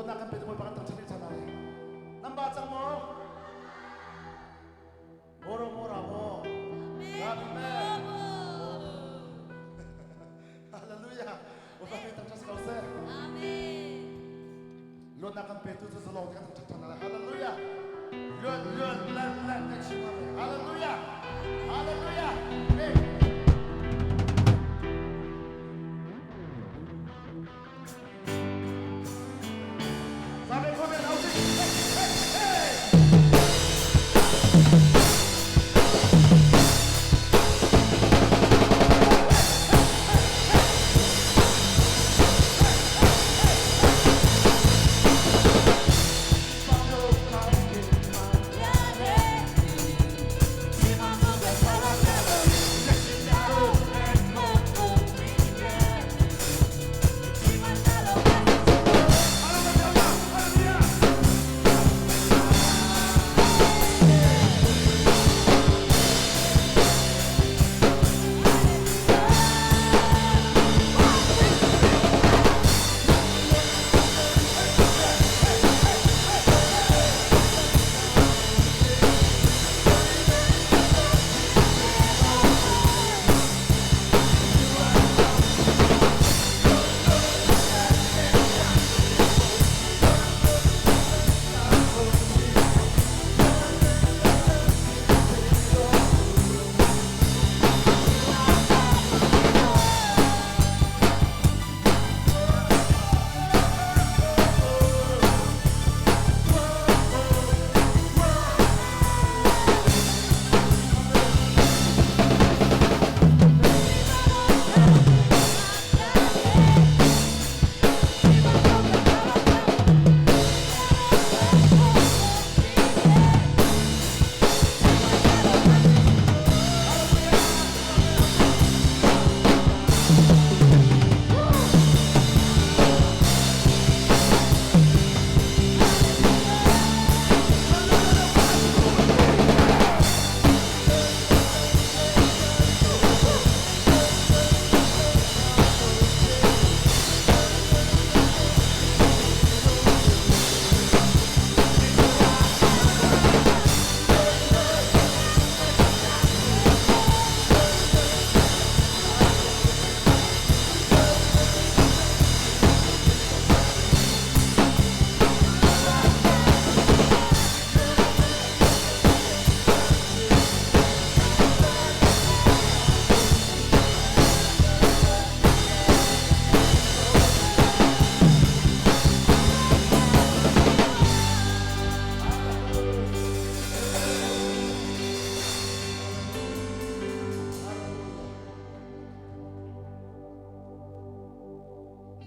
Luatnak kan pe Bawipa kan thangṭhat rih ṭhan lai. Nan ba cang maw? Moro mora mo. Amen. Hallelujah. Bawipa kan thangṭhat ko seh. Amen. Luatnak kan petu cu zalong kan thangṭhat ṭhan lai. Hallelujah. Luat luat lan lan kan chim Hallelujah. Hallelujah. Hey.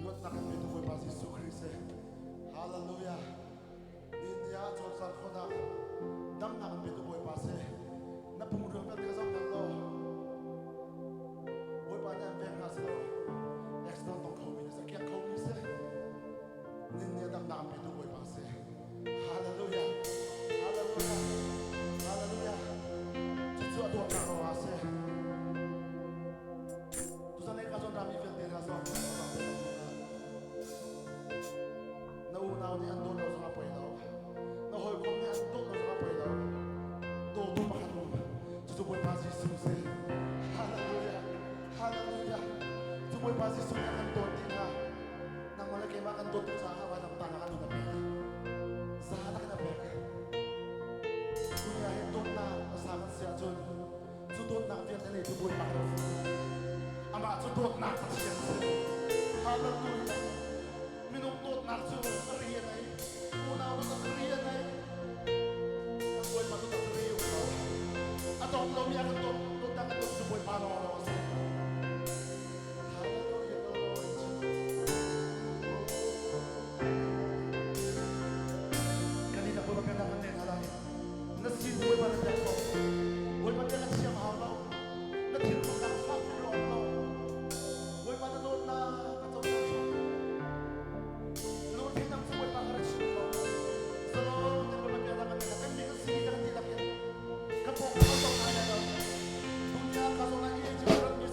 Luatnak kan petu Bawipa Jesuh Khrih si. Hallelujah. Ni ah cawlcang khawhnak damnak kan petu Bawipa si. Na pungruang vialte ka zoh hna law Bawipa nih an veng hna si lo. Accident tong kho mi si, kiak kho mi si. Nin ni ah damnak an petu Bawipa si. Hallelujah. Hallelujah. Hallelujah. Cucu a dawtnak ruangah si. Tuzan ka zawn rami vialte hna zong na unau nih an dawt lo zong a poi lo na hawikom nih an dawt lo zong a poi lo dawtu pakhat um cucu Bawipa Jesuh si hallelujah hallelujah cu Bawipa Jesuh nih a kan dawt dih hna nangmah le keimah kan dawt tuk caah vailam tang ah a nun a pek zan a kan a pek dunia he dawtnak a sa kan si ahcun cu dawtnak vialte nei tu Bawipa kan si. Amah cu dawtnak Pathian si. Hallelujah. Minung dawtnak cu rian ai. Unau dawtnak rian ai. Kan Bawipa dawtnak cu rian lo. A dawt lomi a kan dawt dawtnak kan dawt cu Bawipa lawng a si. Hallelujah Lord. Kan i Bawipa biaknak kan nei hna lai. Na sin Bawipa na biak ko. Bawipa bia na thiam hau lo. Na thinlung fak in lawm lo. Bawipa na dawtnak ka cohlan sawh. Lungthin nang cu Bawipa ka ra chim ko. Zalong te Bawipa bia kan nei. Kan mi kan si kan ti lakin. Ka pawng ka tong lai lo. Dunya ka zong lai i ram mi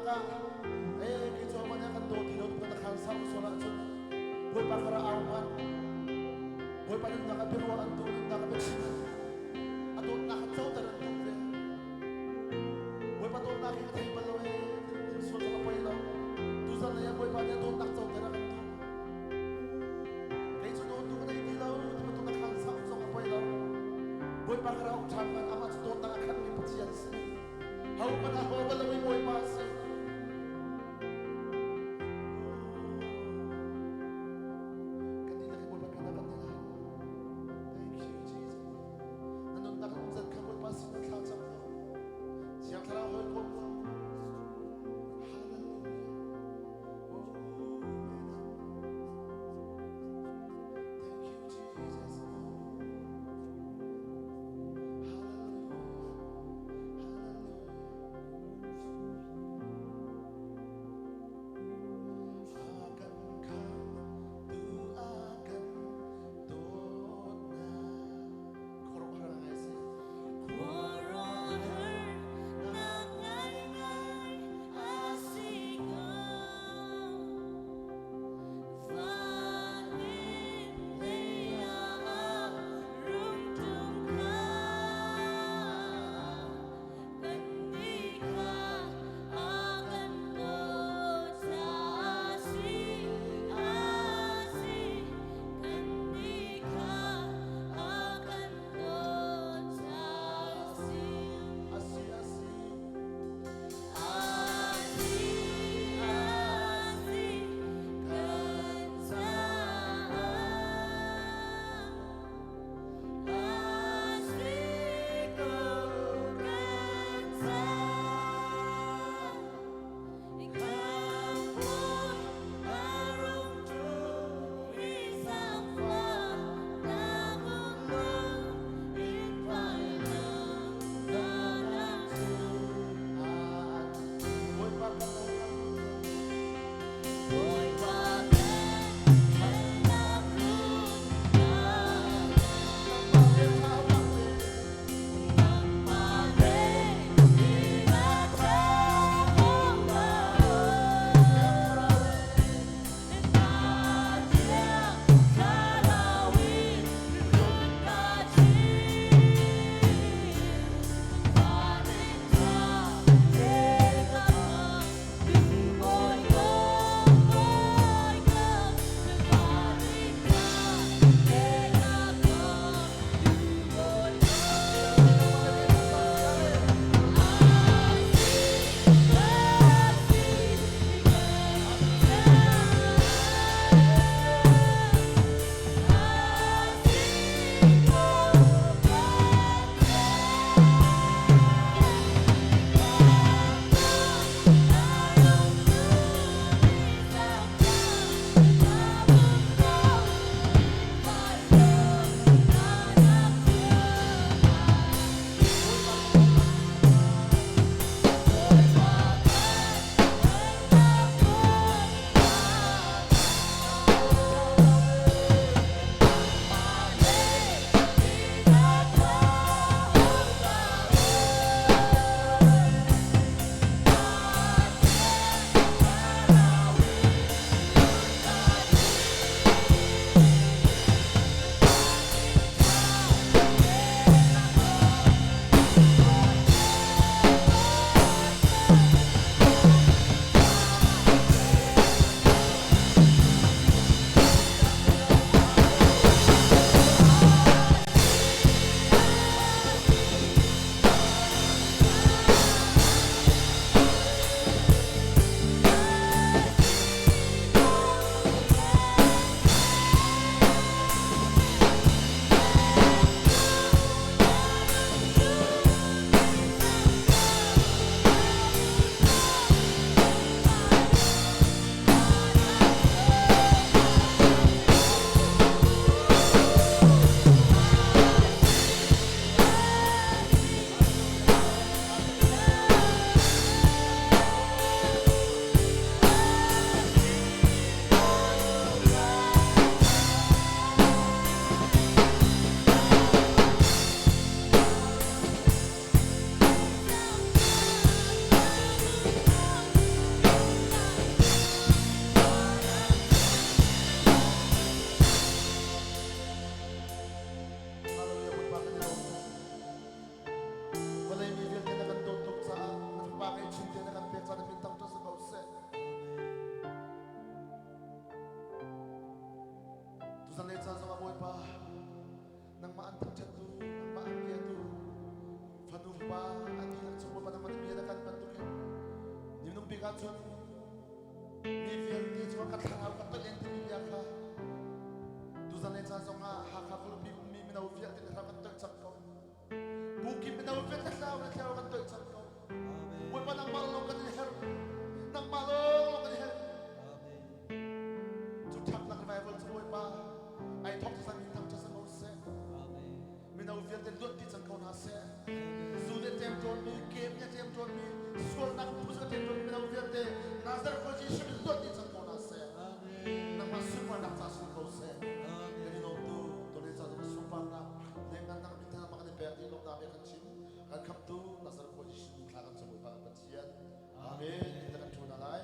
ah eh kei cu man kan daw ti lo tu na khan sa so la chun Bawipa kara au man Bawipa nin nak a biaruah an tu nin nak a biachim a dawtnak a coter an duh ve Bawipa dawtnak hi ka thei bal lo ee tin sual zong a poi lo tuzan lei ah Bawipa nih a dawtnak coter a kan duh kei cu dawtu ka nei ti lo ti bantuk na khan sa zong a poi lo Bawipa kara um ṭhan man amah cu dawtnak a khatmi Pathian si ho hmanh a ho bal lomi Bawipa si kan dihlak in Bawipa bia kan ti lai Thank you Jesus na nunnak in umzat kha Bawipa sin ah thla cam ko Thiang Thlarau hawikom ko Hallelujah Oh Thank you Jesus Hallelujah Hallelujah. Tuzan le caan zongah Bawipa, nangmah an thangṭhattu, nangmah an biatu, fanu fapa an dihlak chung Bawipa nangmah na bia na kan bantukin ni minung bik ahcun mi vialte cungah ka thlarau ka toih timi bia kha tuzan le caan zongah Hakha khualipi ummi mino vialte na thlarau kan toih cang ko. Bu kip mino vialte thlarau na thlarau kan toih cang ko. Bawipa nangmah lawng kan i herh. Nangmah lawng kan i herh. Cu ṭhaknak revival cu Bawipa ai thawk cang mi thangṭhat cang ko seh. Mino vialte luat dih cang ko hna seh. Zu nih a ṭemṭawnmi, kem nih a ṭemṭawnmi, sualnak phu a ṭemṭawnmi mino vialte Nazareth khua Jesuh nih luat dih cang ko hna seh. Nangmah sunparnak ca si ko seh. Kan i lawm tu, tawlre ca zong sunparnak, lengngannak min thang kan i pek dih lawmnak bia kan chim. Kan khamtu Nazareth khua Jesuh min thla kan cam Bawipa kan Pathian. Amen. Kita kan ṭhu hna lai.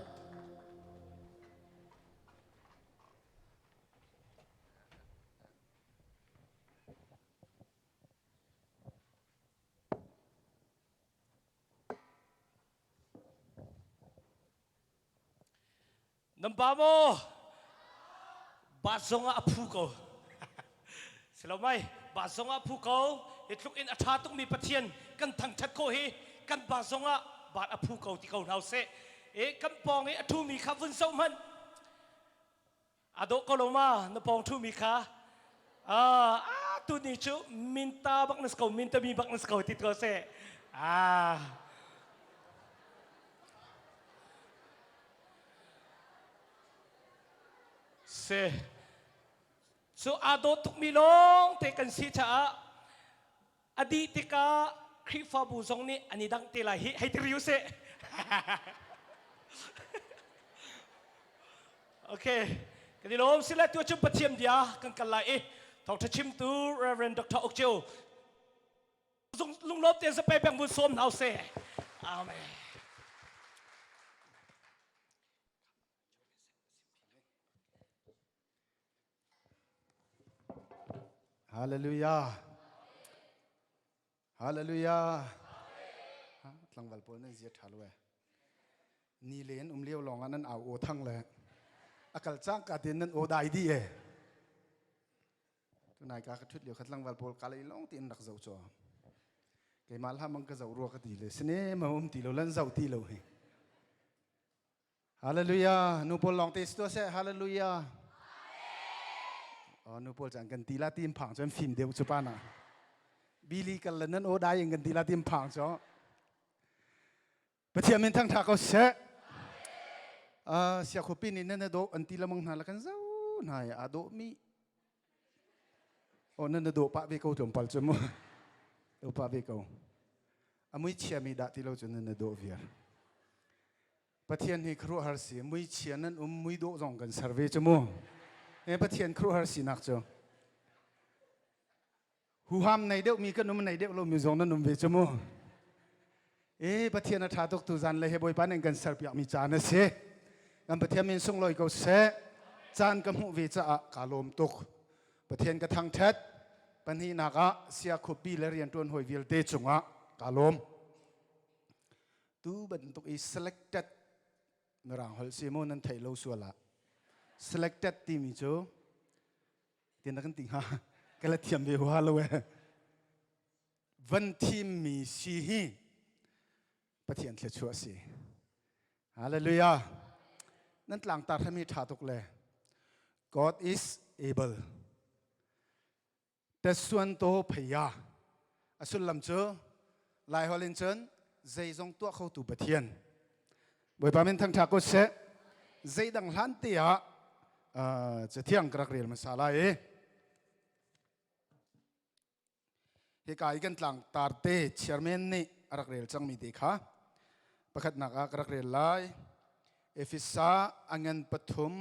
Nan pa maw? Bat zong ah a phu ko. Silo mai, bat zong ah a phu ko. Hi tluk in a ṭha tukmi Pathian kan thangṭhat khawh hi kan ba zong ah bat a phu ko ti ko hna usih. E kan pawng i a ṭhumi kha vun zoh hmanh. A dawh ko lo ma na pawng ṭhumi kha? Ah, tu ni cu minta bak na si ko, mintami bak na si ko ti ko seh. Ah. Si. Cu aa dawt tukmi lawng te kan si caah a dih tikah Khrihfabu zong nih an i dang te lai hi hei ti riu seh. Okay, kan i lawm sile tu cu Pathian bia kan kal lai i thawngṭha chimtu Reverend Dr. Ok Cheu lunglawm tein zapei peng vun sawm hna usih. Amen. Hallelujah. Hallelujah. Tlangval pawl nan zia ṭha lo e. Ni len um lio lawng ah nan au aw thang le akal cang ka tin nan aw dai di e. Tunai ka ka ṭhut lio kha tlangval pawl ka lei lawng tiin rak zoh chaw. Keimah hlah mang ka zoh rua ka ti le sine ma um ti lo lan zoh ti lo hi. Hallelujah. Nu pawl lawng te si tuah seh. Hallelujah. Oh, nu pawl caan kan ti la tim phang cun fim deuh cu pa na. Bili kal le nan aw dai in kan ti la tim phang cu. Pathian min thang tha ko seh. Sia khuapi nih nan do an ti lamang hna la kan zo hna a do mi. Oh nan do pa ve ko tlawmpal cu mu. Do pa ve ko. Amui chia mi dah ti lo cu nan do viar. Pathian hi khuaruahhar si muichia nan um muidawh zong kan ser ve cu mu he Pathian khuaruahhar sinak cu huham nei deuh mi kan um nei deuh lo mi zong nan um ve cu mu e Pathian a ṭha tuk tu zan le he Bawipa nih kan ser piak mi caan a si kan Pathian min sunglawi ko seh caan ka hmuh ve caah ka lawm tuk Pathian ka thangṭhat pahnihnak ah sia khuapi le rianṭuan hawi vialte cungah ka lawm Tu bantuk i selected mirang holh si mu nan theih lo sual ah selected timi cu tin kan ti hnga ka la thiam ve hua lo e van thim mi si hi Pathian thluachuah si hallelujah nan tlangtar hami tha tuk le God is able Tesuan to pheiya a sullam cu Laiholh in cun zeizong tuah khotu Pathian. Bawipa min thangṭha ko seh. Zeidang hlan te ah cathiang ka rak rel hmasa lai i hika i kan tlangtar te chairman nih a rak rel cangmi te kha pakhatnak ah ka rak rel lai. Efesa a ngan pathum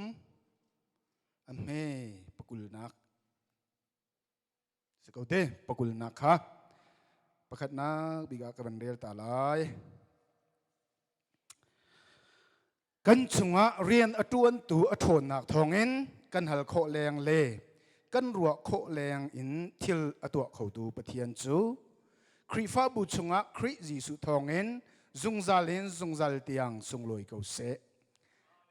a hme pakulnak Si ko te pakulnak kha pakhatnak bik ah ka van rel ta lai. Kan chungah rian a ṭuantu a ṭhawnnak thawngin kan hal khawh leng le kan ruah khawh leng in thil a tuah khotu Pathian cu Khrihfabu chungah Khrih Jesuh thawngin zungzal in zungzal tiang sunglawi ko seh.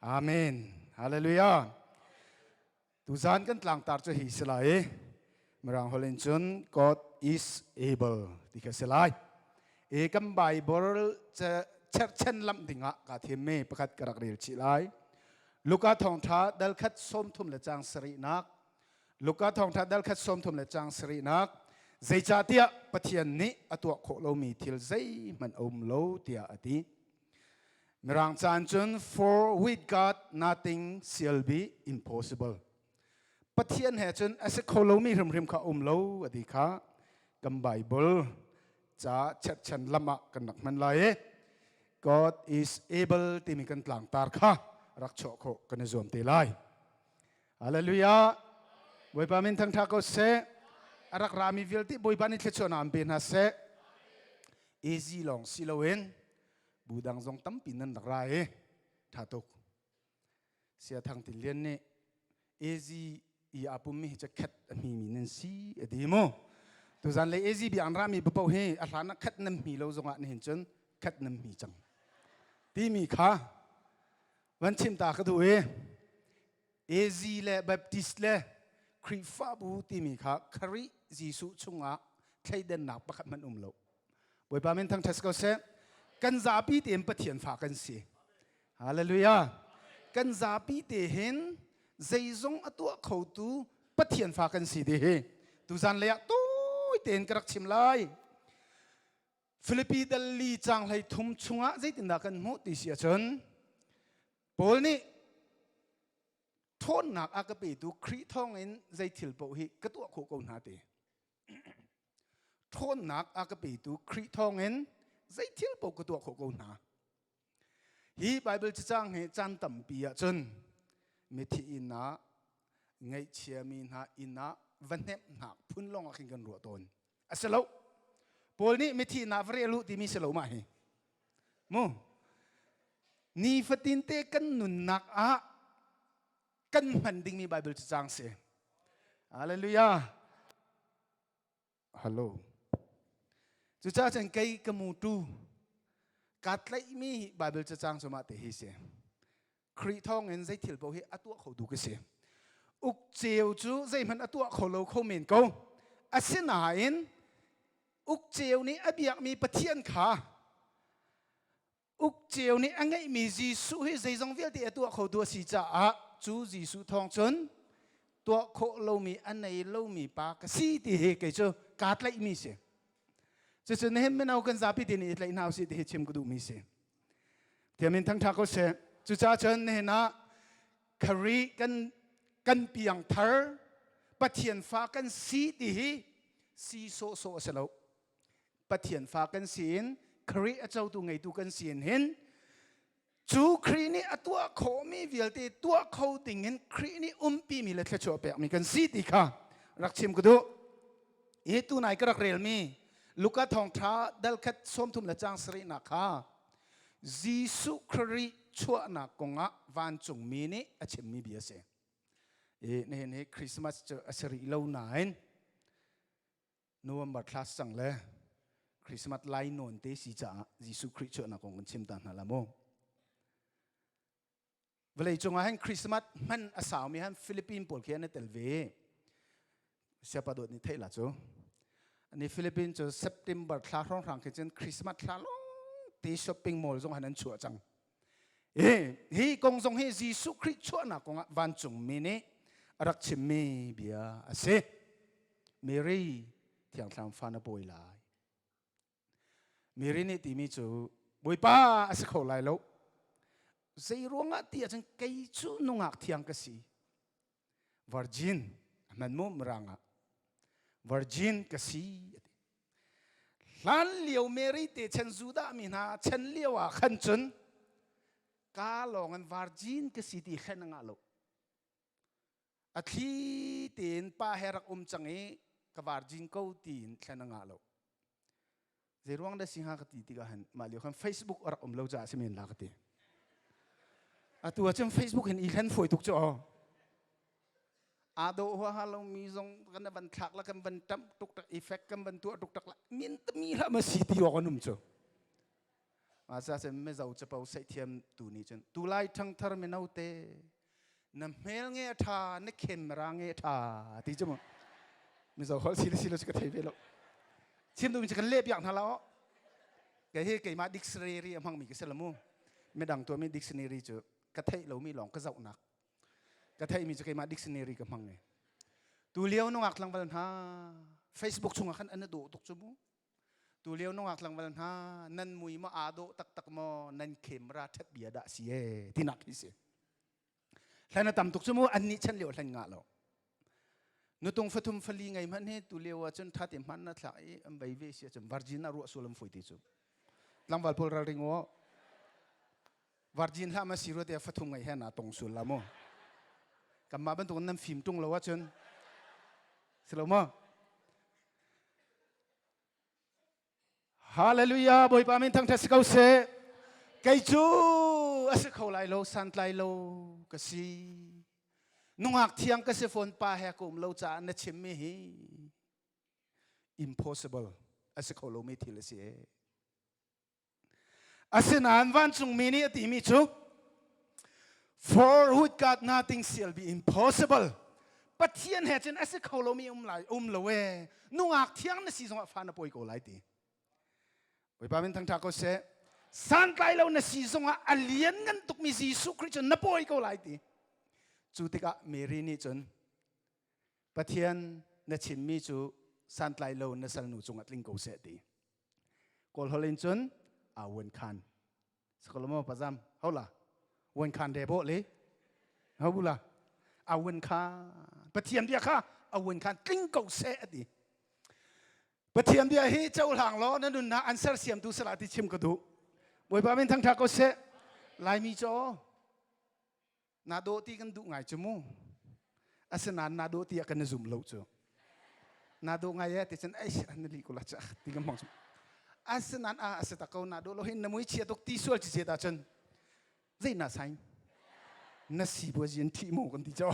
Amen. Hallelujah. Tuzan kan tlangtar cu hi si lai i Mirang holh in cun God is able ti kha si lai. I kan Bible cherhchen lamh dingah kaa thimmi pakhat ka rak rel chih lai. Luka thawngṭha dal khat 30 le caang sarihnak Luka thawngṭha dal khat 30 le caang sarihnak zeicahtiah Pathian nih a tuah khawh lomi thil zeihmanh a um lo tiah a ti. Mirang caan cun for with God nothing shall be impossible. Pathian he cun a si kho lomi hrimhrim kha um lo a ti kha kan Bible ca cherhchan lam ah kan rak hman lai i God is able timi kan tlangtar kha rak chuah khawh kan i zuam te lai. Hallelujah. Bawipa min thangtha ko seh. A rak rami vialte Bawipa nih thluachuahnak an pe hna seh. Easy lawng si loin bu dang zong tampi nan rak ra i tha tuk. Sia Thang Tin Lian nih AZ i aa pummi hi cu khat a hmimi nan si a ti mu. Tuzan le AZ bi an rami paoh hi a hlan ah khat nan hmi lo zongah nihin cun khat nan hmi cang. Timi kha van chim ta ka duh i AZ le Baptist le Khrihfabu timi kha Khrih Jesuh chungah thleidannak pakhat hmanh um lo. Bawipa min thangṭhat ko seh. Kan zapi tein Pathian fa kan si. Hallelujah. Kan zapi te hin zeizong a tuah khotu Pathian fa kan si ti hi tuzan lei ah tawi tein ka rak chim lai. Filipi dal li caang hlei thum chungah zeitindah kan hmuh ti si ahcun Paul nih ṭhawnnak a ka petu Khrih thawngin zei thil paoh hi ka tuah khawh ko hna ti. Ṭhawnnak a ka petu Khrih thawngin zei thil paoh ka tuah khawh ko hna. Hi Baibal cacang hi caan tampi ahcun mithi inn ah ngaihchiami hna inn ah va hnemhnak phun lawng ah khin kan ruah tawn. A si lo. Paul nih mithi inn ah va rel u timi si lo mah hi. Mu. Nifatin te kan nunnak ah kan hman dingmi Bible cacang si. Hallelujah. Hello. Cucaah cun kei ka mutu kaa tlaihmi Bible cacang cu mah te hi si. Khrih thawngin zei thil paoh hi a tuah kho tu ka si. Uk ceu cu zeihmanh a tuah kho lo kho men ko. Asinain uk ceu nih a biakmi Pathian kha uk ceu nih a ngeihmi Jesuh hi zeizong vialte a tuah khotu a si caah cu Jesuh thawng cun tuah khawh lomi a nei lomi pa ka si ti hi kei cu kaa tlaihmi si. Cucu nihin mino kan zapi te nih i tlaih hna usih ti hi chim ka duhmi si. Thiamin thangṭha ko seh. Cucaah cun nihin ah Khrih kan kan piang thar Pathian fa kan si ti hi si sawhsawh a si lo. Pathian fa kan si in Khrih a cotu ngeitu kan si in hin cu Khrih nih a tuah khawhmi vialte tuah kho ding in Khrih nih umpimi le thluachuah pekmi kan si ti kha rak chim ka duh. Hi tunai ka rak relmi Luka thawngṭha dal khat 30 le caang sarihnak kha Jesuh Khrih chuahnak kongah vancungmi nih a chimmi bia a si. I nihin hi Christmas cu a si rih lo nain November thla sang le Christmas lai nawn te si caah Jesuh Khrih chuahnak kong kan chim ta hna la mu. Vawlei cungah hin Christmas hman a saumi han Philippine pawl khi an i tel ve. Siapa dawt nih theih la cu. Ani Philippine cu September thla hrawnghrang khi cun Christmas thla long te shopping mall zong han an chuah cang. Hi kong zong hi Jesuh Khrih chuahnak kongah vancungmi nih a rak chimmi bia a si. Mary thiangthlam fa na pawi lai. Mary nih timi cu Bawipa a si kho lai lo. Zei ruangah ti ahcun kei cu nungak thiang ka si. Virgin a hman mu mirang ah. Virgin ka si. Hlan lio Mary te chen Judah mi hna chen lio ah khan cun ka lawng in virgin ka si ti hlen a ngah lo. A thli tein pa he rak um cang i ka virgin ko tiin thlen a ngah lo. Zei ruang dah si hnga ka ti tikah hin mah lio khan Facebook a rak um lo caah si men la ka ti. Atu ah cun Facebook hin i hlen fawi tuk cu aw. Aa dawh huaha lomi zong kan van thlak la kan van ṭamh tuk tak effect kan van tuah tuk tak la min tami hlah ma si ti awk an um cu. Mah ca cun mizo capo seihthiam tu nih cun tulai ṭhangthar mino te. Na hmel nge a ṭha, na camera nge a ṭha ti cu mu. Mizo holh si le si lo cu ka thei ve lo. Chim duhmi cu kan leh piak hna la aw. Kei hi keimah dictionary a hmangmi ka si lo mu. Midang tuahmi dictionary cu ka theih lomi lawng ka zohnak. Ka theihmi cu keimah dictionary ka hmang i. Tu lio nungak tlangval hna Facebook chungah khan an i dawh tuk cu mu. Tu lio nungak tlangval hna nan mui maw aa dawh taktak maw nan camera ṭhat bia dah si ee tinak hi si. Hlan a tam tuk cu mu an nih chan lio hlan ngah lo. Nutung fathum fali ngei hmanh hi tu lio ah cun ṭha te hman na thlak i an vei ve si ahcun virgin ah ruah sual an fawi te cu. Tlangval pawl ralring aw. Virgin hlah ma si rua te fathum ngei he na tong sul la mu. Kanmah bantuk nan fim ṭung lo ahcun si lo maw? Hallelujah Bawipa min thangṭhat si ko seh. Kei cu a si kho lai lo santlai lo ka si. Nungak thiang ka si fawn pa he ka um lo caah na chimmi hi impossible a si kho lomi thil a si ee. Asinain vancungmi nih a timi cu For with God nothing shall be impossible. Pathian he cun a si kho lomi um lai um lo ee. Nungak thiang na si zongah fa na pawi ko lai ti. Bawipa min thangṭha ko seh. Santlai lo na si zongah a lian ngan tukmi Jesuh Khrih cun na pawi ko lai ti. Cu tikah Mary nih cun Pathian na chimmi cu santlai lo na salnu cungah tling ko seh ti. Kawl holh in cun a wen khan. Sakolomo pazam hola wen khan de bo le ho bula a wen khan Pathian bia kha a wen khan tling ko seh ati. Pathian bia hi cohlang law na nunnak an sersiamtu sala ti chim ka duh. Bawipa min thangṭha ko seh. Laimi caw Na dawh ti kan duh ngai cu mu. Asinain na dawh ti ah kan i zum lo cu. Na dawh ngai eh ti cun ei an li ko la cha ti kan hmang cu. Asinain a a si tak ko na dawh lo hin na mui chia tuk ti sual ci ce ta cun zei na sain na si bu zin thi mo kan ti cho.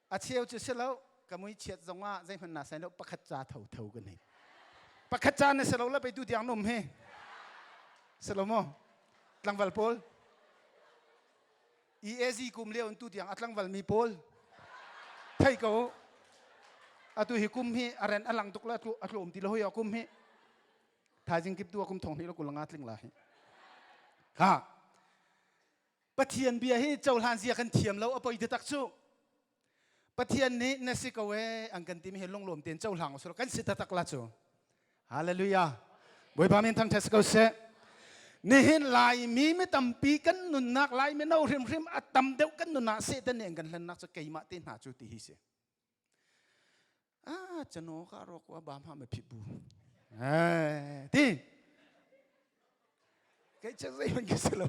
A cheu cu si lo ka mui chiat zong ah zeihmanh na sain lo pakhat ca tho tho kan hei. Pakhat ca na si lo la pe tu tiang num he. Si lo mo tlangval pawl EAZ kum lio in tu tiang a tlangval mi pawl thei ko atu hi kum hi a ren a lang tuk la a tlawm ti lo hoi kum hi thaizing kip tu kum thong hnih lo kulanga tling la hi ha Pathian bia hi cohlan zia kan thiam lo a poi taktak cu. Pathian nih na si ko ee an kan timi hi lunglawm tein cohlang usulaw kan si taktak la cu. Hallelujah. Bawipa min thangṭhat si ko seh. Nihin Laimi mi tampi kan nunnak Laimi no hrimhrim a tam deuh kan nunnak Satan nih an kan hlennak cu keimah te hna cu ti hi si. Ah, chano ka ro ko ba ma ma phi bu. Eh, ti. Kei che zei man ka si lo.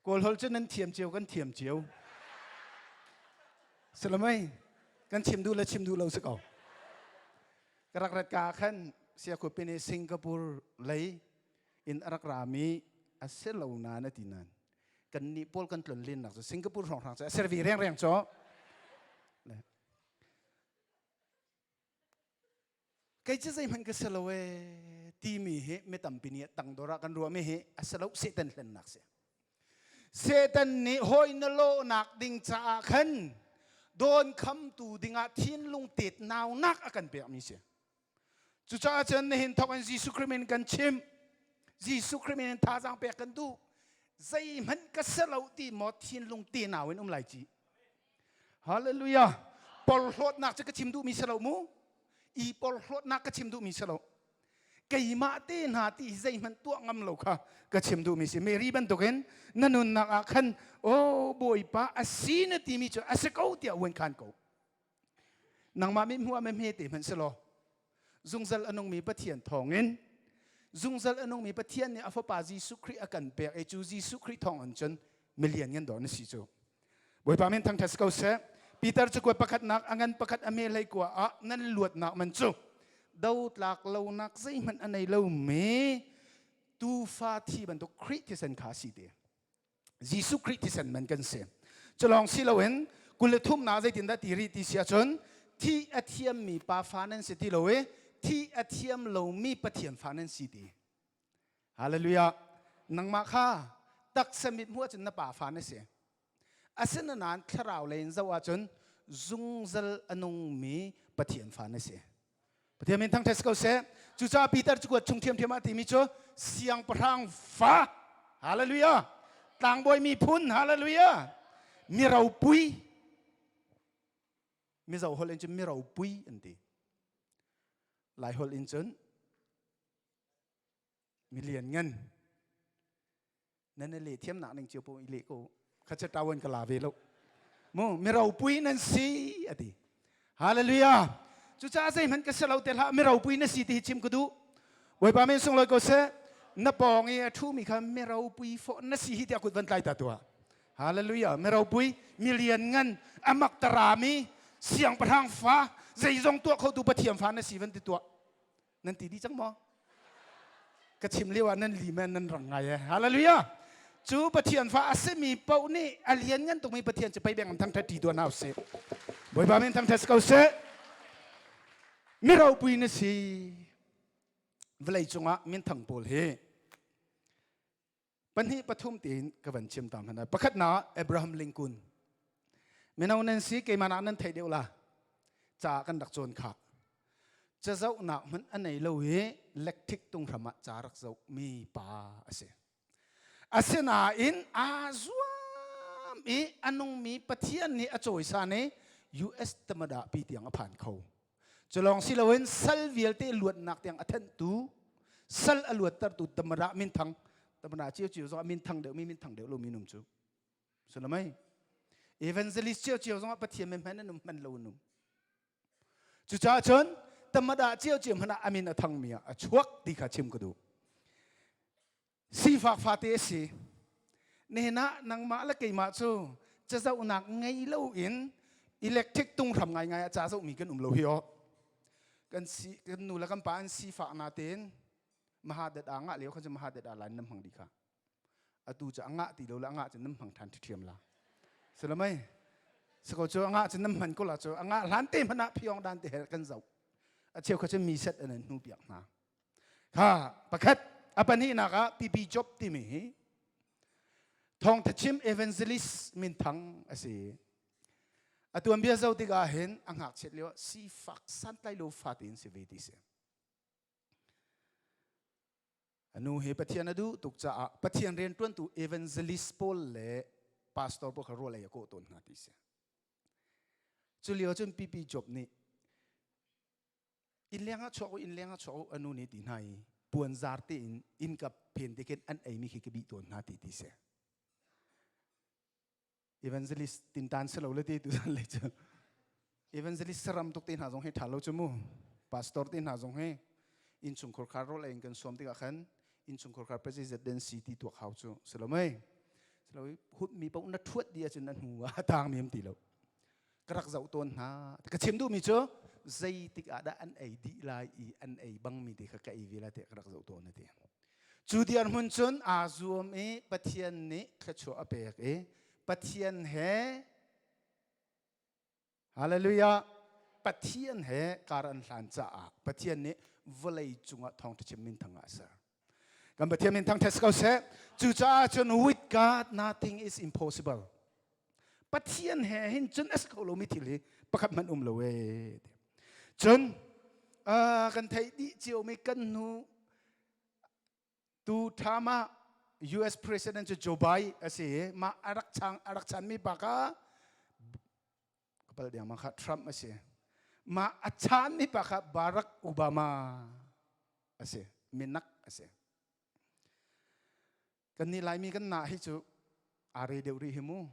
Kawl hol cu nan thiam cio kan thiam cio. Salamai kan chim duh le chim duh lo si ko. Ka rak rat ka khan siakhupi nih Singapore lei in a rak rami a si lo na na ti nan. Kan nih pawl kan tlon len nak cu Singapore hrawnghrang cu a servi reng reng cu. Kei cu zeihmanh ka si lo ee timi hi mi tampi nih tangdor ah kan ruahmi hi a si lo Satan hlennak si. Satan nih hawi na lawhnak ding caah khan dawn khamtu dingah thinlung tet naunak a kan pekmi si. Cucaah cun nihin thawk in Jesuh Khrih min kan chim. Jesuh Khrih min in thazaang pek kan duh. Zeihmanh ka si lo ti maw thinlung te nau in um lai ci. Hallelujah. Porhlawtnak cu ka chim duhmi si lo mu. I porhlawtnak ka chim duhmi si lo. Keimah te hna ti zeihmanh tuah ngam lo kha ka chim duhmi si. Mary bantukin na nunnak ah khan oh Bawipa a si na timi cu a si ko tiah uen khan ko. Nangmah mit hmuh ah hme te hmanh si law zungzal a nungmi Pathian thawngin zungzal a nungmi Pathian nih a fapa Jesuh Khrih a kan pek i cu Jesuh Khrih thawngin cun milian ngan dawh na si cu. Bawipa min thangṭhat si ko seh. Peter cu kuat pakhatnak a ngan pakhat a me hlei kua ah nan luatnak man cu dotlak lonak zeihmanh a nei lomi tuufa thi bantuk Khrih thisen kha si te. Jesuh Khrih thisen man kan si. Culawng si loin 23 na zeitindah ti rih ti si ahcun thi a thiammi pa fa nan si ti lo i thi a thiam lomi Pathian fa nan si ti. Hallelujah. Nangmah kha Taksa mit hmuh ahcun na pa fa na si. Asinain thlarau lei in zoh ahcun zungzal a nungmi Pathian fa na si. Pathian min thangṭhat si ko seh. Cucaah Peter cu kuat chung ṭhiamṭhiam ah timi cu siangpahrang fa. Hallelujah. Tlangbawi miphun. Hallelujah. Mi ropui. Mizo holh in cun mi ropui an ti. Lai holh in cun mi lianngan. Nan i leh thiamnak ning cio po i leh ko. Kha che tawan ka la ve lo. Mu mi ropui nan si a ti. Hallelujah. Cucaah zeihmanh ka si lo te hlah mi ropui na si ti hi chim ka duh. Bawipa min sunglawi ko seh. Na pawng i a ṭhumi kha mi ropui fawh na si hi tiah kut van tlai ta tuah. Hallelujah. Mi ropui, mi lianngan, a mak tarami, siangpahrang fa, zeizong tuah khotu Pathian fa na si van ti tuah. Nan ti dih cang maw? Ka chim lio ah nan li men nan rang ngai e. Hallelujah. Cu Pathian fa a simi paoh nih a lianngan tukmi Pathian cu pei beng an thangṭhat ṭi tuah hna usih. Bawipa min thangṭhat si ko seh. Mi ropui na si. Vawlei cungah minthang pawl hi pahnih pathum tiin ka van chim ta hmanh. Pakhatnak Abraham Lincoln. Mino nan si keimah nak nan theih deuh la. Ca kan rak cawn kha. Cazohnak hmanh a nei lo i electric tung hram ah ca rak zoh mi pa a si. Asinain aa zuam i a nungmi Pathian nih a cawisan i US tamada pi tiang a phan kho. Culawng si loin sal vialte luatnak tiang a thenhtu, sal a luattertu tamara minthang, tamara cio cio zong ah minthang deuh mi minthang deuh lo mi num cu. Sulamai. Evangelist cio cio zong ah Pathian men hman an um hman lo an um. Cucaah cun tamada cio cio hmanh ah amin a thangmi ah a chuak ti kha chim ka duh. Sifak fate a si. Nihin ah nangmah le keimah cu cazohnak ngei loin electric tung hram ngaingai ah ca zohmi kan um lo hi aw. Kan si kan nu le kan pa an sifak na tein mahadat a ngah lio kha cu mahadat a lan nam hmang di kha. Atu cu a ngah ti lo le a ngah cu nam hmang than ṭhiam la. Silamai sako cu a ngah cu nam hman ko la cu a ngah hlan te hmanh ah phiong dan te he kan zoh. A cheu kha cu mi set an hnu piak hna. Kha pakhat a pahnihnak ah PP Job timi hi thawngtha chim evangelist minthang a si. A tuanbia zoh tikah hin a ngakchiat lio ah sifak santlai lo fate in si ve ti si. A nu hi Pathian a duh tuk caah Pathian rianṭuantu evangelist pawl le pastor pawl kha rawl ei a kawh tawn hna ti si. Cu lio cun PP Job nih Inn leng ah chuak u, inn leng ah chuak u, a nu nih ti hna i puanzar tein innka phen te khin an eimi khi ka bih tawn hna ti ti si. Evangelist tintan si lo le ti tu zan le cu. Evangelist saram tuk te hna zong hi ṭha lo cu mu. Pastor te hna zong hi innchungkhar khar rawl ei in kan suam tikah khan innchungkhar khar president den si ti tuak hau cu si lo mei. Si lo hut mi paoh na ṭhuat dih ahcun na hnu ah tang mi am ti lo. Ka rak zoh tawn hna. Ka chim duhmi cu zeitik ah dah an ei dih lai i an ei bangmi te kha ka ei ve lai tiah ka rak zoh tawn a ti. Cu dirhmun cun aa zuam i Pathian nih thluachuah a pek i Pathian he Hallelujah Pathian he kar an hlan caah Pathian nih vawlei cungah thawngṭha chim minthang ah a ser. Kan Pathian min thangṭhat si ko seh. Cucaah cun with God nothing is impossible. Pathian he hin cun a si kho lomi thil hi pakhat hmanh um lo ee. Cun kan theih dih ciomi kan hnu tu time ah US President cu Joe Biden a si i mah a rak chang a rak chanmi pa kha kapal deng ma kha Trump a si. Mah a chanmi pa kha Barack Obama a si. Minak a si. Kan nih Laimi kan nah hi cu aa re deuh rih hi mu.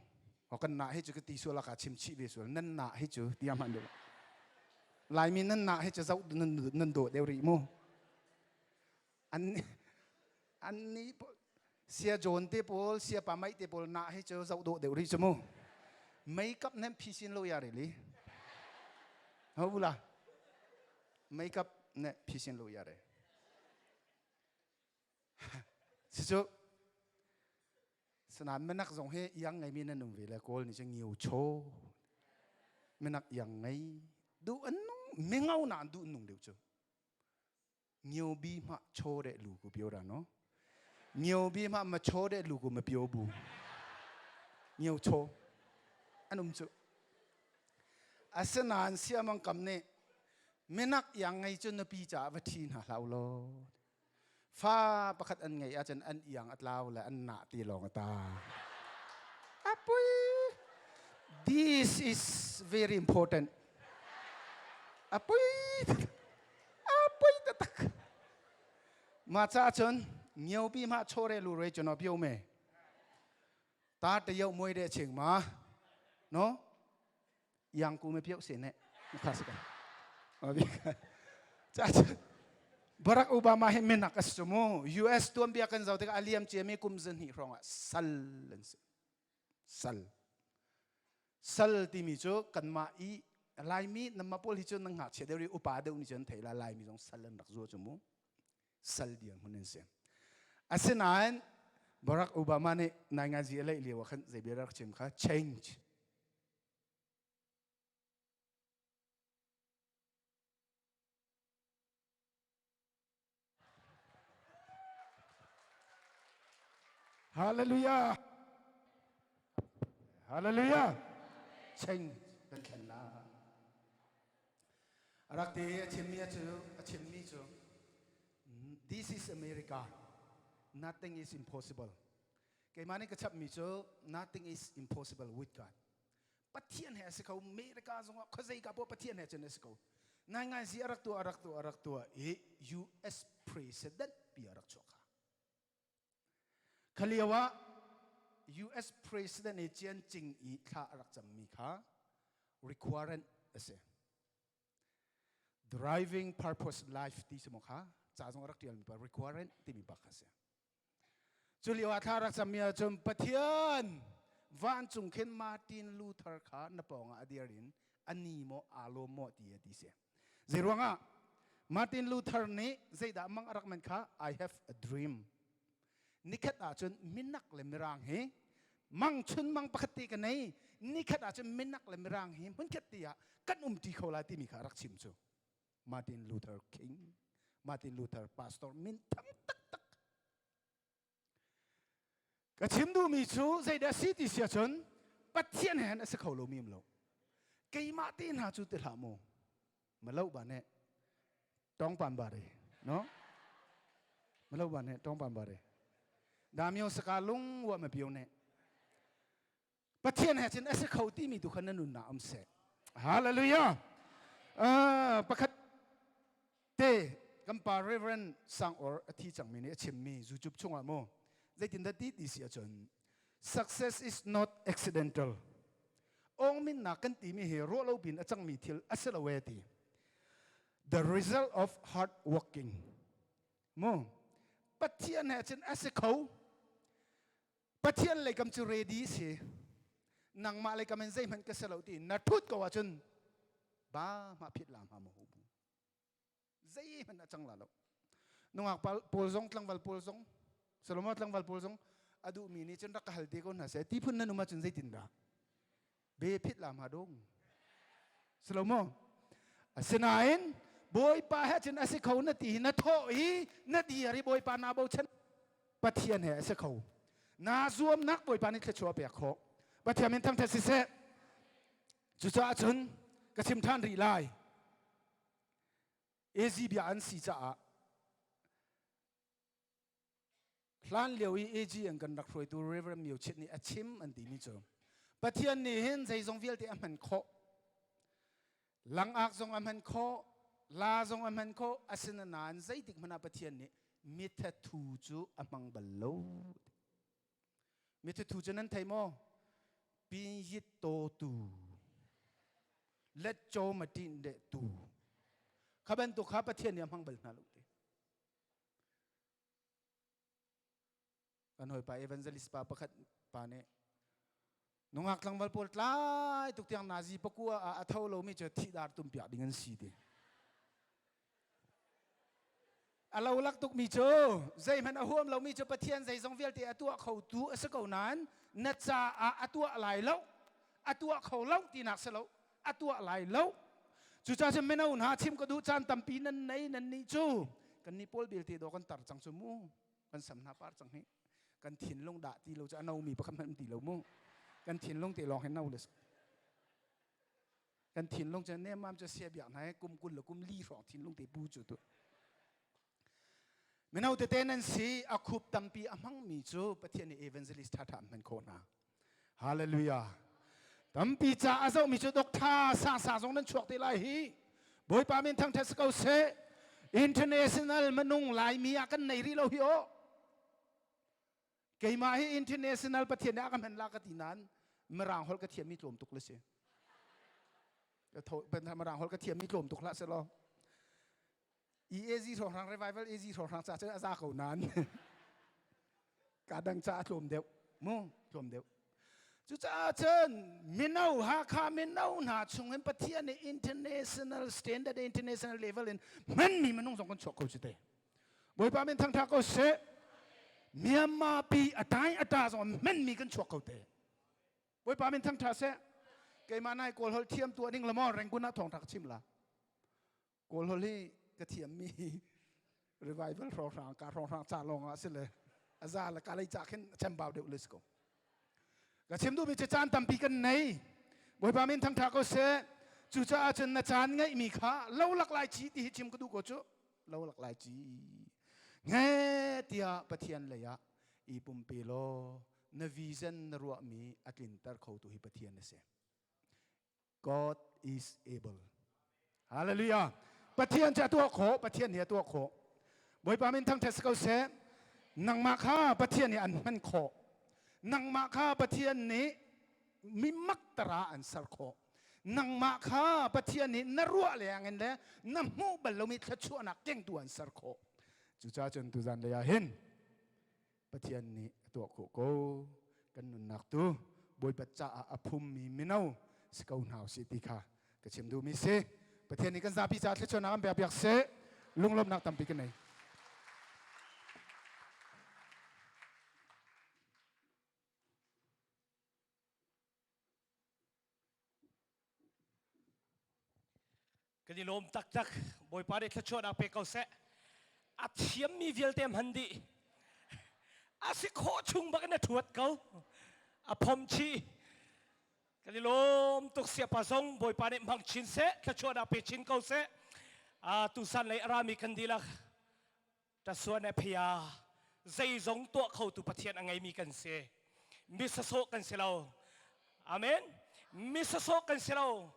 O kan nah hi cu ka ti sual ah ka chim chih ve sual. Nan nah hi cu ti hman deuh. Laimi nan nah hi cu zoh nan nan dawh deuh rih mu. An an nih sia John te pawl sia pa mai te pawl nah hi cu zoh dawh deuh rih cu mu. Makeup nan phi sin lo ya rili. Ho bula. Makeup ne phi sin lo ya re. Cucu sanan minak zong hi iang ngeimi nan um ve le Kawl nih cun ngio chaw minak iang ngei duh an nung mingau na an duh nung deuh cu ngio bi hma chaw de lu ku pio ra no. Ngio bi ma ma chaw de lu ku ma pio bu. Ngio chaw. An um cu. Asinain siamang kam nih minak iang ngei cu nupi caah va ṭhi hna hlah u law fa pakhat an ngeih ahcun an iang a tlau le an nah ti lawng a ta. Apui! This is very important. Apui! Apui taktak. Ma ca cun ngiopi ma chore lu re chano pio me. Ta te yo moi de ching ma. No? Yang ku me pio se ne. Kha se ka. Ca cun Barack Obama hi minak a si mu. US tuanbia kan zoh tikah a liam ciami kum zahnih hrawng ah sal an si. Sal. Sal timi cu kanmah i Laimi namah pawl hi cu nan ngakchia deuh i upa deuh nih cun thei la Laimi zong sal an rak zua cu mu. Sal dirhmun an si. Asinain Barack Obama nih nainganzi a leih lio ah khan zei bia rak chim kha change. Hallelujah. Hallelujah. Cheng kan thlen la. Rak te a chimmi cu a chimmi cu This is America. Nothing is impossible. Keimah nih ka chapmi cu nothing is impossible with God. Pathian he a si kho America zongah khuazei ka poah Pathian he cun a si ko ngaingai zi a rak tuah a rak tuah a rak tuah i US president pi a rak chuak kha kha lio ah US president i Chian Ching i thla a rak cammi kha requirement a si driving purpose life ti si mo kha ca zong a rak tial mi pa requirement timi pa kha si Cu lio ah thla rak cammi ahcun Pathian vancung khin Martin Luther kha na pawngah a dir in a ni maw aa lawm maw ti a ti si. Zeiruangah Martin Luther nih zeidah mang a rak man kha I have a dream. Nikhat ahcun minak le mirang hi mang chun mang pakhat te ka nei nikhat ahcun minak le mirang hi hmunkhat te ah kan um ṭi kho lai timi kha rak chim cu. Martin Luther King Martin Luther pastor min thang taktak ka chim duhmi cu zeidah si ti si ahcun Pathian he a si kho lomi um lo keimah te hna cu ti hlah mu malo ba ne tong pan ba re no malo ba ne tong pan ba re damyo saka lung wa ma pio ne Pathian he cun a si kho timi tu kha na nunnak um seh. Hallelujah. Pakhat te kan pa Reverend Sang Or a thi cangmi nih a chimmi YouTube chungah mu zeitin dah ti ti si ahcun success is not accidental. Ong minnak kan timi hi ruah lo pin a cangmi thil a si lo e ti. The result of hard working. Mu Pathian he cun a si kho Pathian lei kam cu ready si nangmah lei kam in zeihmanh ka si lo ti na thut ko ahcun ba ma phit la ma mu bu zeihmanh a cang la lo nungak pawl zong tlangval pawl zong Solomon tlangval pawl zong a duhmi nih cun rak ka hal te ko hna seh ti phun nan um ahcun zeitin dah be phit la ma dong Solomon asinain Bawipa he cun a si kho na ti hi na thawh i na dir i Bawipa naa bochan Pathian he a si kho naa zuamnak Bawipa nih thluachuah pek khawh Pathian min thangṭhat siseh cucaah cun ka chim ṭhan rih lai AZ bia an si caah hlan lio i AG an kan rak hruaitu Reverend Myo Chit nih a chim an timi cu Pathian nih hin zeizong vialte a hman khawh langak zong a hman khawh la zong a hman khawh asinain zeitik hmanh ah Pathian nih mithathu cu a hmang bal lo mithathu cu nan thei maw pinyit to tu let cho ma tin de tu kha bantuk kha Pathian nih a hmang bal hna lo ti kan hawipa evangelist pa pakhat pa nih nungak tlangval pawl tlai tuk tiang nazi pakua ah a tho lomi cu thihdar tum piak ding an si ti a lo lak tukmi cu zeihmanh a huam lomi cu Pathian zeizong vialte a tuah kho tu a si ko nain na caah a tuah lai lo a tuah kho lo tinak si lo a tuah lai lo cucaah cun mino hna chim ka duh caan tampi nan nei nan nih cu kan nih pawl belte dawh kan tar cang cu mu. Kan sam hna par cang hi. Kan thinlung dah ti lo cu a nomi pakhat hmanh ti lo mu. Kan thinlung te lawng hi no le kan thinlung cu nemmam cu sia biak hna he kum 20 le kum li hrawng thinlung te pu cu tu. Mino tete nan si a khup tampi a hmangmi cu Pathian nih evangelist ṭhaṭha an hman khawh hna. Hallelujah. Tampi ca a zohmi cu doctor sang zong nan chuak te lai hi. Bawipa min thangṭhat si ko seh. International minung Laimi ah kan nei rih lo hi aw. Keimah hi international Pathian nih a ka hman la ka ti nain Mirang holh ka thiammi tlawm tuk le si. Mirang holh ka thiammi tlawm tuk hlah selaw. EAZ hrawnghrang revival AZ hrawnghrang ca cu a za ko nain ka dang ca a tlawm deuh mu tlawm deuh cucaah cun mino Hakha mino hna chung in Pathian nih international standard international level in hmanmi minung zong kan chuak ko cu te Bawipa min thangtha ko seh Myanmar pi a tai a ta zong hmanmi kan chuak ko te Bawipa min thangtha seh keimah nai kawl holh thiam tu ding lamo Rangoon ah thawngtha ka chim la Kawl holh hi ka thiammi revival hrawnghrang ka hrawnghrang ca lawng ah si le a za le ka lei ca khin chambau deuh le si ko. Ka chim duhmi cu caan tampi kan nei. Bawipa min thangtha ko seh. Cucaah cun na caan ngeihmi kha lo lak lai ci ti hi chim ka duh ko cu. Lo lak lai ci. Nge tiah Pathian lei ah i pumpe law na vision na ruahmi a tlinter khotu hi Pathian a si. God is able. Hallelujah. Pathian cu a tuah khawh, Pathian nih a tuah khawh. Bawipa min thangṭhat si ko seh. Nangmah kha Pathian nih an hman khawh. Nangmah kha Pathian nih mi maktara an ser khawh. Nangmah kha Pathian nih na ruah leng in le na hmuh bal lomi thluachuahnak kengtu an ser khawh. Cucaah cun tuzan lei ah hin Pathian nih a tuah khawh ko. Kan nunnak tu Bawipa caah a phummi mino si ko hna usih ti kha ka chim duhmi si. Pathian nih kan zapi caah thluachuahnak an pek piak seh. Lunglawmhnak tampi ka nei. Kan i lawm taktak. Bawipa nih thluachuahnak pe ko seh. A thiammi vialte hman dih. A si khawh chung bak in a ṭhuat ko. A phom chih. Kan i lawm tuk siapa zong Bawipa nih hmang chin seh, thluachuahnak pe chin ko seh. Tusan lei a rami kan dihlak Tasuan phia zeizong tuah khotu Pathian a ngeimi kan si. Mi sasawh kan si lo. Amen. Mi sasawh kan si lo.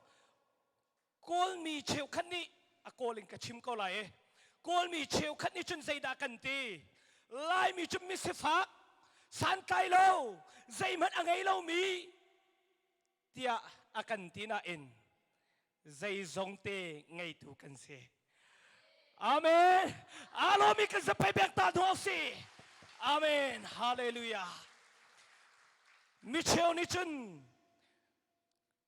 Kawlmi cheukhat nih a kawl in ka chim ko lai i Kawlmi cheukhat nih cun zeidah kan ti? Laimi cu misifak, santlai lo, zeihmanh a ngei lomi tiah a kan ti nain zeizong te ngeitu kan si. Amen. Alomi kan zapai bek ta hnu si. Amen. Hallelujah. Mi cheu nih cun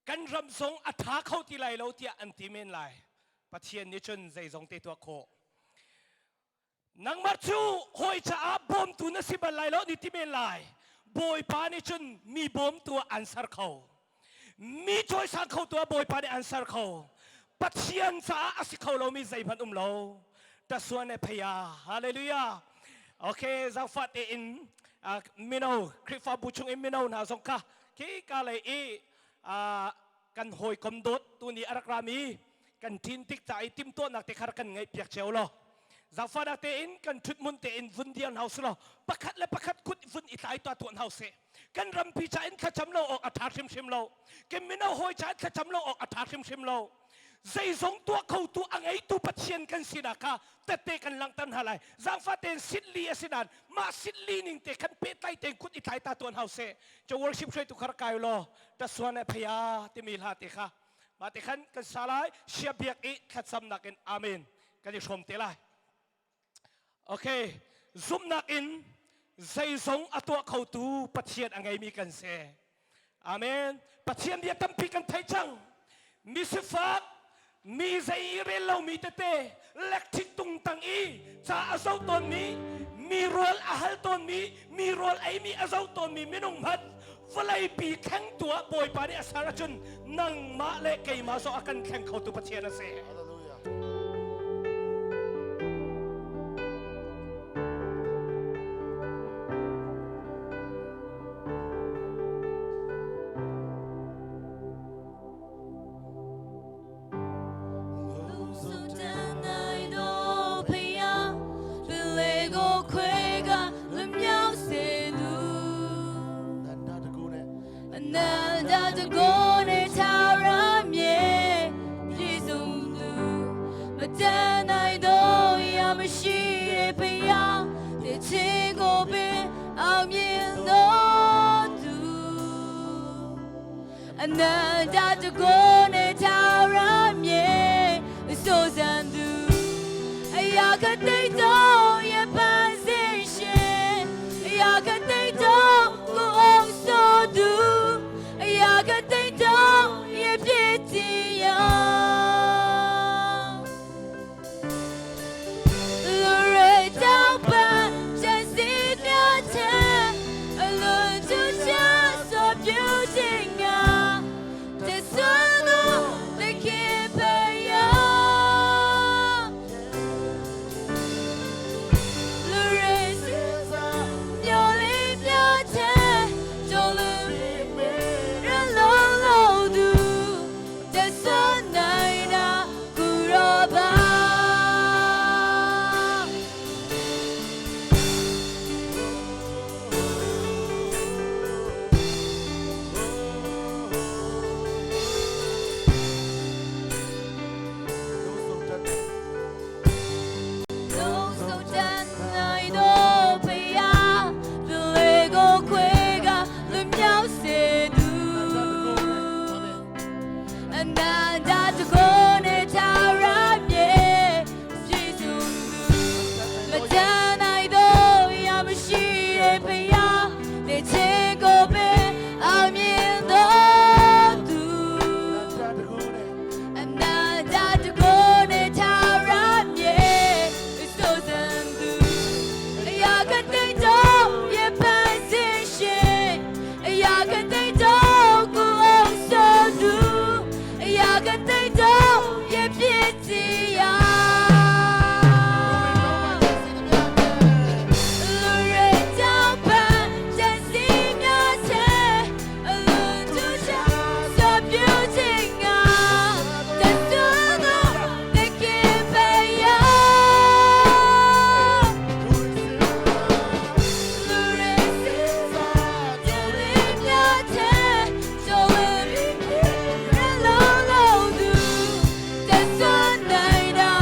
kan ram zong a ṭha kho ti lai lo tiah an ti men lai. Pathian nih cun zeizong te tuah khawh. Nangmah cu hawi caah bawmtu na si bal lai lo ni ti men lai. Bawipa nih cun mi bawmtu ah an ser kho. Mi cawisang khotu ah Bawipa nih an ser kho. Pathian caah a si kho lomi zeihmanh um lo. Tasuan e phaya. Hallelujah. Okay, zangfah tein mino Khrihfabu chung in mino hna zong kha khi ka lei i kan hawikom dawt tuni a rak rami kan ṭin tik ca i timtuahnak te kha kan ngaih piak cio law zaangfahnak tein kan ṭhut tein vun dir hna usih law pakhat le pakhat kut vun i tlai tuah tuah hna usih kan rampi ca in thlacam lo awk a ṭha hrimhrim lo kan mino hawi ca in thlacam lo awk a ṭha hrimhrim lo zeizong tuah khotu a ngeitu Pathian kan sinak kha tette kan langhter hna lai zaangfah tein sitli a si nain mah sitli ning te khan pehtlai tein kut i tlai ta tuan hau seh cu worship hruaitu kha rak kai law tasuan e phaya timi hla te kha mah te khan kan sa lai sia biak i thlacamnak in amen kan i hrawm te lai okay zumhnak in zeizong a tuah khotu Pathian a ngeimi kan si amen Pathian bia tampi kan thei cang mi sifak mi zei i rel lomi tete lekṭhit tung tang i ca a zo tawnmi mi rawl a hal tawnmi mi rawl eimi a zo tawnmi minung hmanh vawleipi thlengtu ah Bawipa nih a ser ahcun nangmah le keimah zong a kan thleng khotu Pathian a si. နန္တတကောနဲ့ထာဝရမြေစိုးစံသူအရာကတိတ်တော့ရပန်းစင်ရှင်အရာကတိတ်တော့ကိုအောင်ဆိုသူအရာကတိတ်တော့ရပြည့်တည်ရာ လူတွေတောက်ပန်ချင်စီများတဲ့အလွန်ကျူးချဆိုပြူခြင်းကတဆွမ်းလို့တခင်ဖယားလူတွေစမျောလေးပြတဲ့ကြော်လူရလုံးလုံးသူတဆွမ်းနိုင်တာကူရောပါ လုံးစုံတန်နိုင်တော့ဖယားလူတွေကိုခွေကလူမြောက်စေသူအနန္တတကောနဲ့ထာဝရမြေပြည့်စုံသူမတန်နိုင်တော့ရမရှိတဲ့ဖယားနေချင်းကိုပဲအောင်မြင်တော်သူ အနန္တတကောနဲ့ထာဝရမြေစိုးစံသူအရာကတိတ်တော့ရပန်းစင်ရှင်အရာကတိတ်တော့ကိုအောင်ဆိုသူအရာကတိတ်တော့ရပြည့်တည်ရာလူတွေတောက်ပန်ချင်စီများတဲ့အလွန်ကျူးချဆိုပြူခြင်းကတဆူတော့တခင်ပဲရလူတွေစကြလေးများတဲ့ကျော်လူရလုံးလုံးသူတဆူနိုင်တာ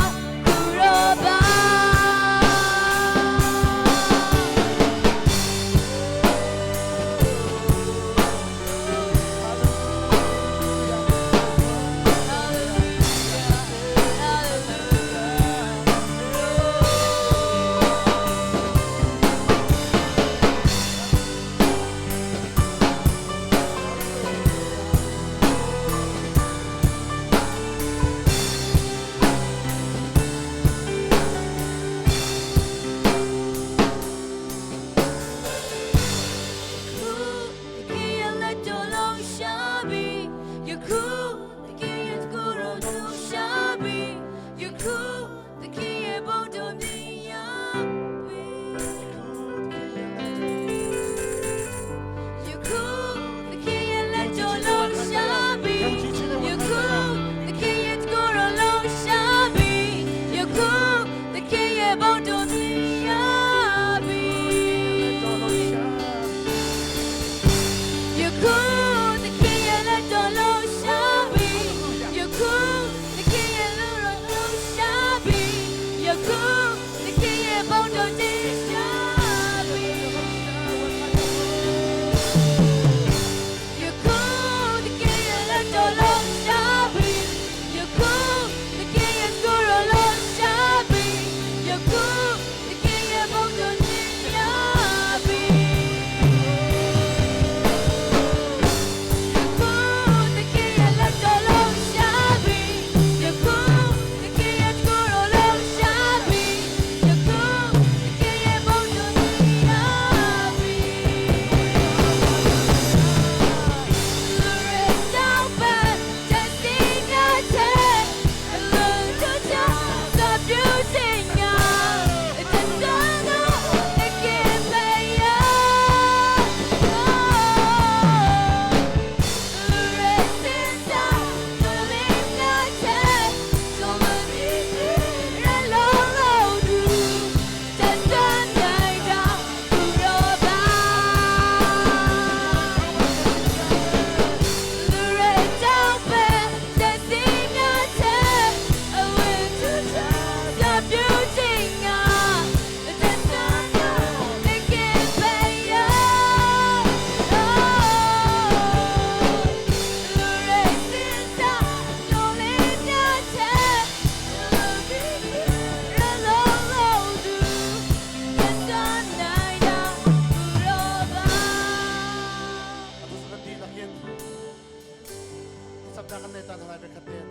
khat ten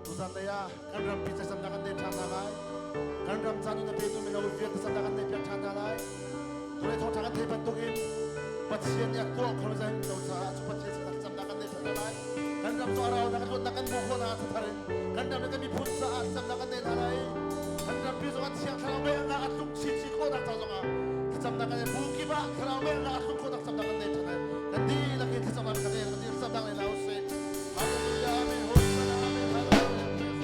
tuzan lei ah kan rampi thlacamnak kan nei ṭhan hna lai. Kan ram caan na petu mino vialte thlacamnak kan nei piak ṭhan hna lai. Tulei thawngṭha kan theih bantukin Pathian nih a tuah kho zai lo caah cu Pathian sin thlacamnak kan nei ṭhan hna lai. Kan ram cu a rau na kan luatnak kan hmuh khawh nakhnga thar in kan ram le kan miphun caah thlacamnak kan nei hna lai. Kan rampi zong ah thiang thlarau mei a tlung chinchin khawhnak ca zongah thlacamnak kan nei. Bu kip ah thlarau mei a tlung khawhnak thlacamnak kan nei ṭhan lai. Kan dihlak in thlacamnak kan nei kan thlacamnak nei hna usih. Hallelujah. Amen. Hosanna. Amen. Hallelujah.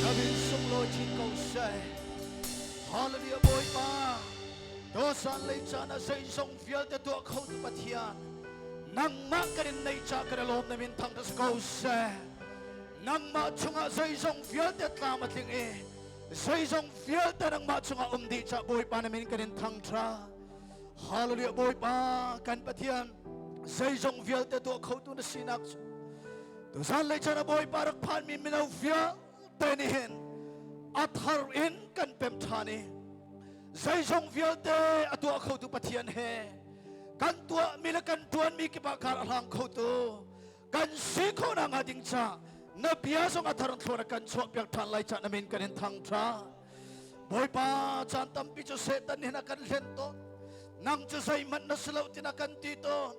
Na min sunglawi chin ko seh. Hallelujah Bawipa. Dosan lei caan ah zeizong vialte tuah kho tu Pathian. Nangmah kan in nei ca kan i lawm na min thang ko seh. Nangmah chungah zeizong vialte tlam a tling i zeizong vialte nangmah chungah um dih ca Bawipa na min kan in thang tha. Hallelujah Bawipa kan Pathian zeizong vialte tuah kho tu na sinak cu tuzan lei chan a Bawipa rak phanmi mino vialte nih hin a thar in kan pem ṭhan i zeizong vialte a tuah khotu Pathian he kan tuahmi le kan ṭuanmi kip ah kar a hlang khotu kan si khawhnak hnga ding ca na bia zong a thar thluan a kan chuah piak ṭhan lai ca na min kan in thang ṭha Bawipa caan tampi cu Satan hin a kan hlen tawn nang cu zeihmanh na si lo tin a kan ti tawn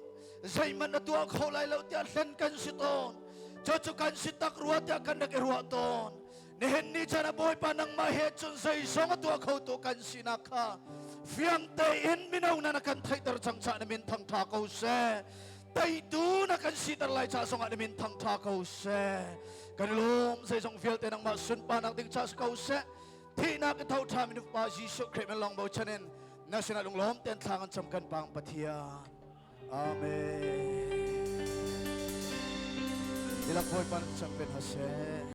zeihmanh na tuah kho lai lo tiah hlen kan si tawn cucu kan si tak rua tiah kan rak i ruah tawn nihin ni chan ah Bawipa nangmah he cun zeizong a tuah kho tu kan sinak kha fiang tein mino na na kan theihter cang ca na min thangtha ko seh teitu na kan siter lai ca zongah na min thangtha ko seh kan lawm zeizong vialte nangmah sunparnak ding ca si ko seh thihnak i tho ṭha mi Pa Jesuh Khrih min lawng bochan in na sinah lunglawm ten thla kan cam kan pang Pathian amen Ilak Bawipa na champion ha seh.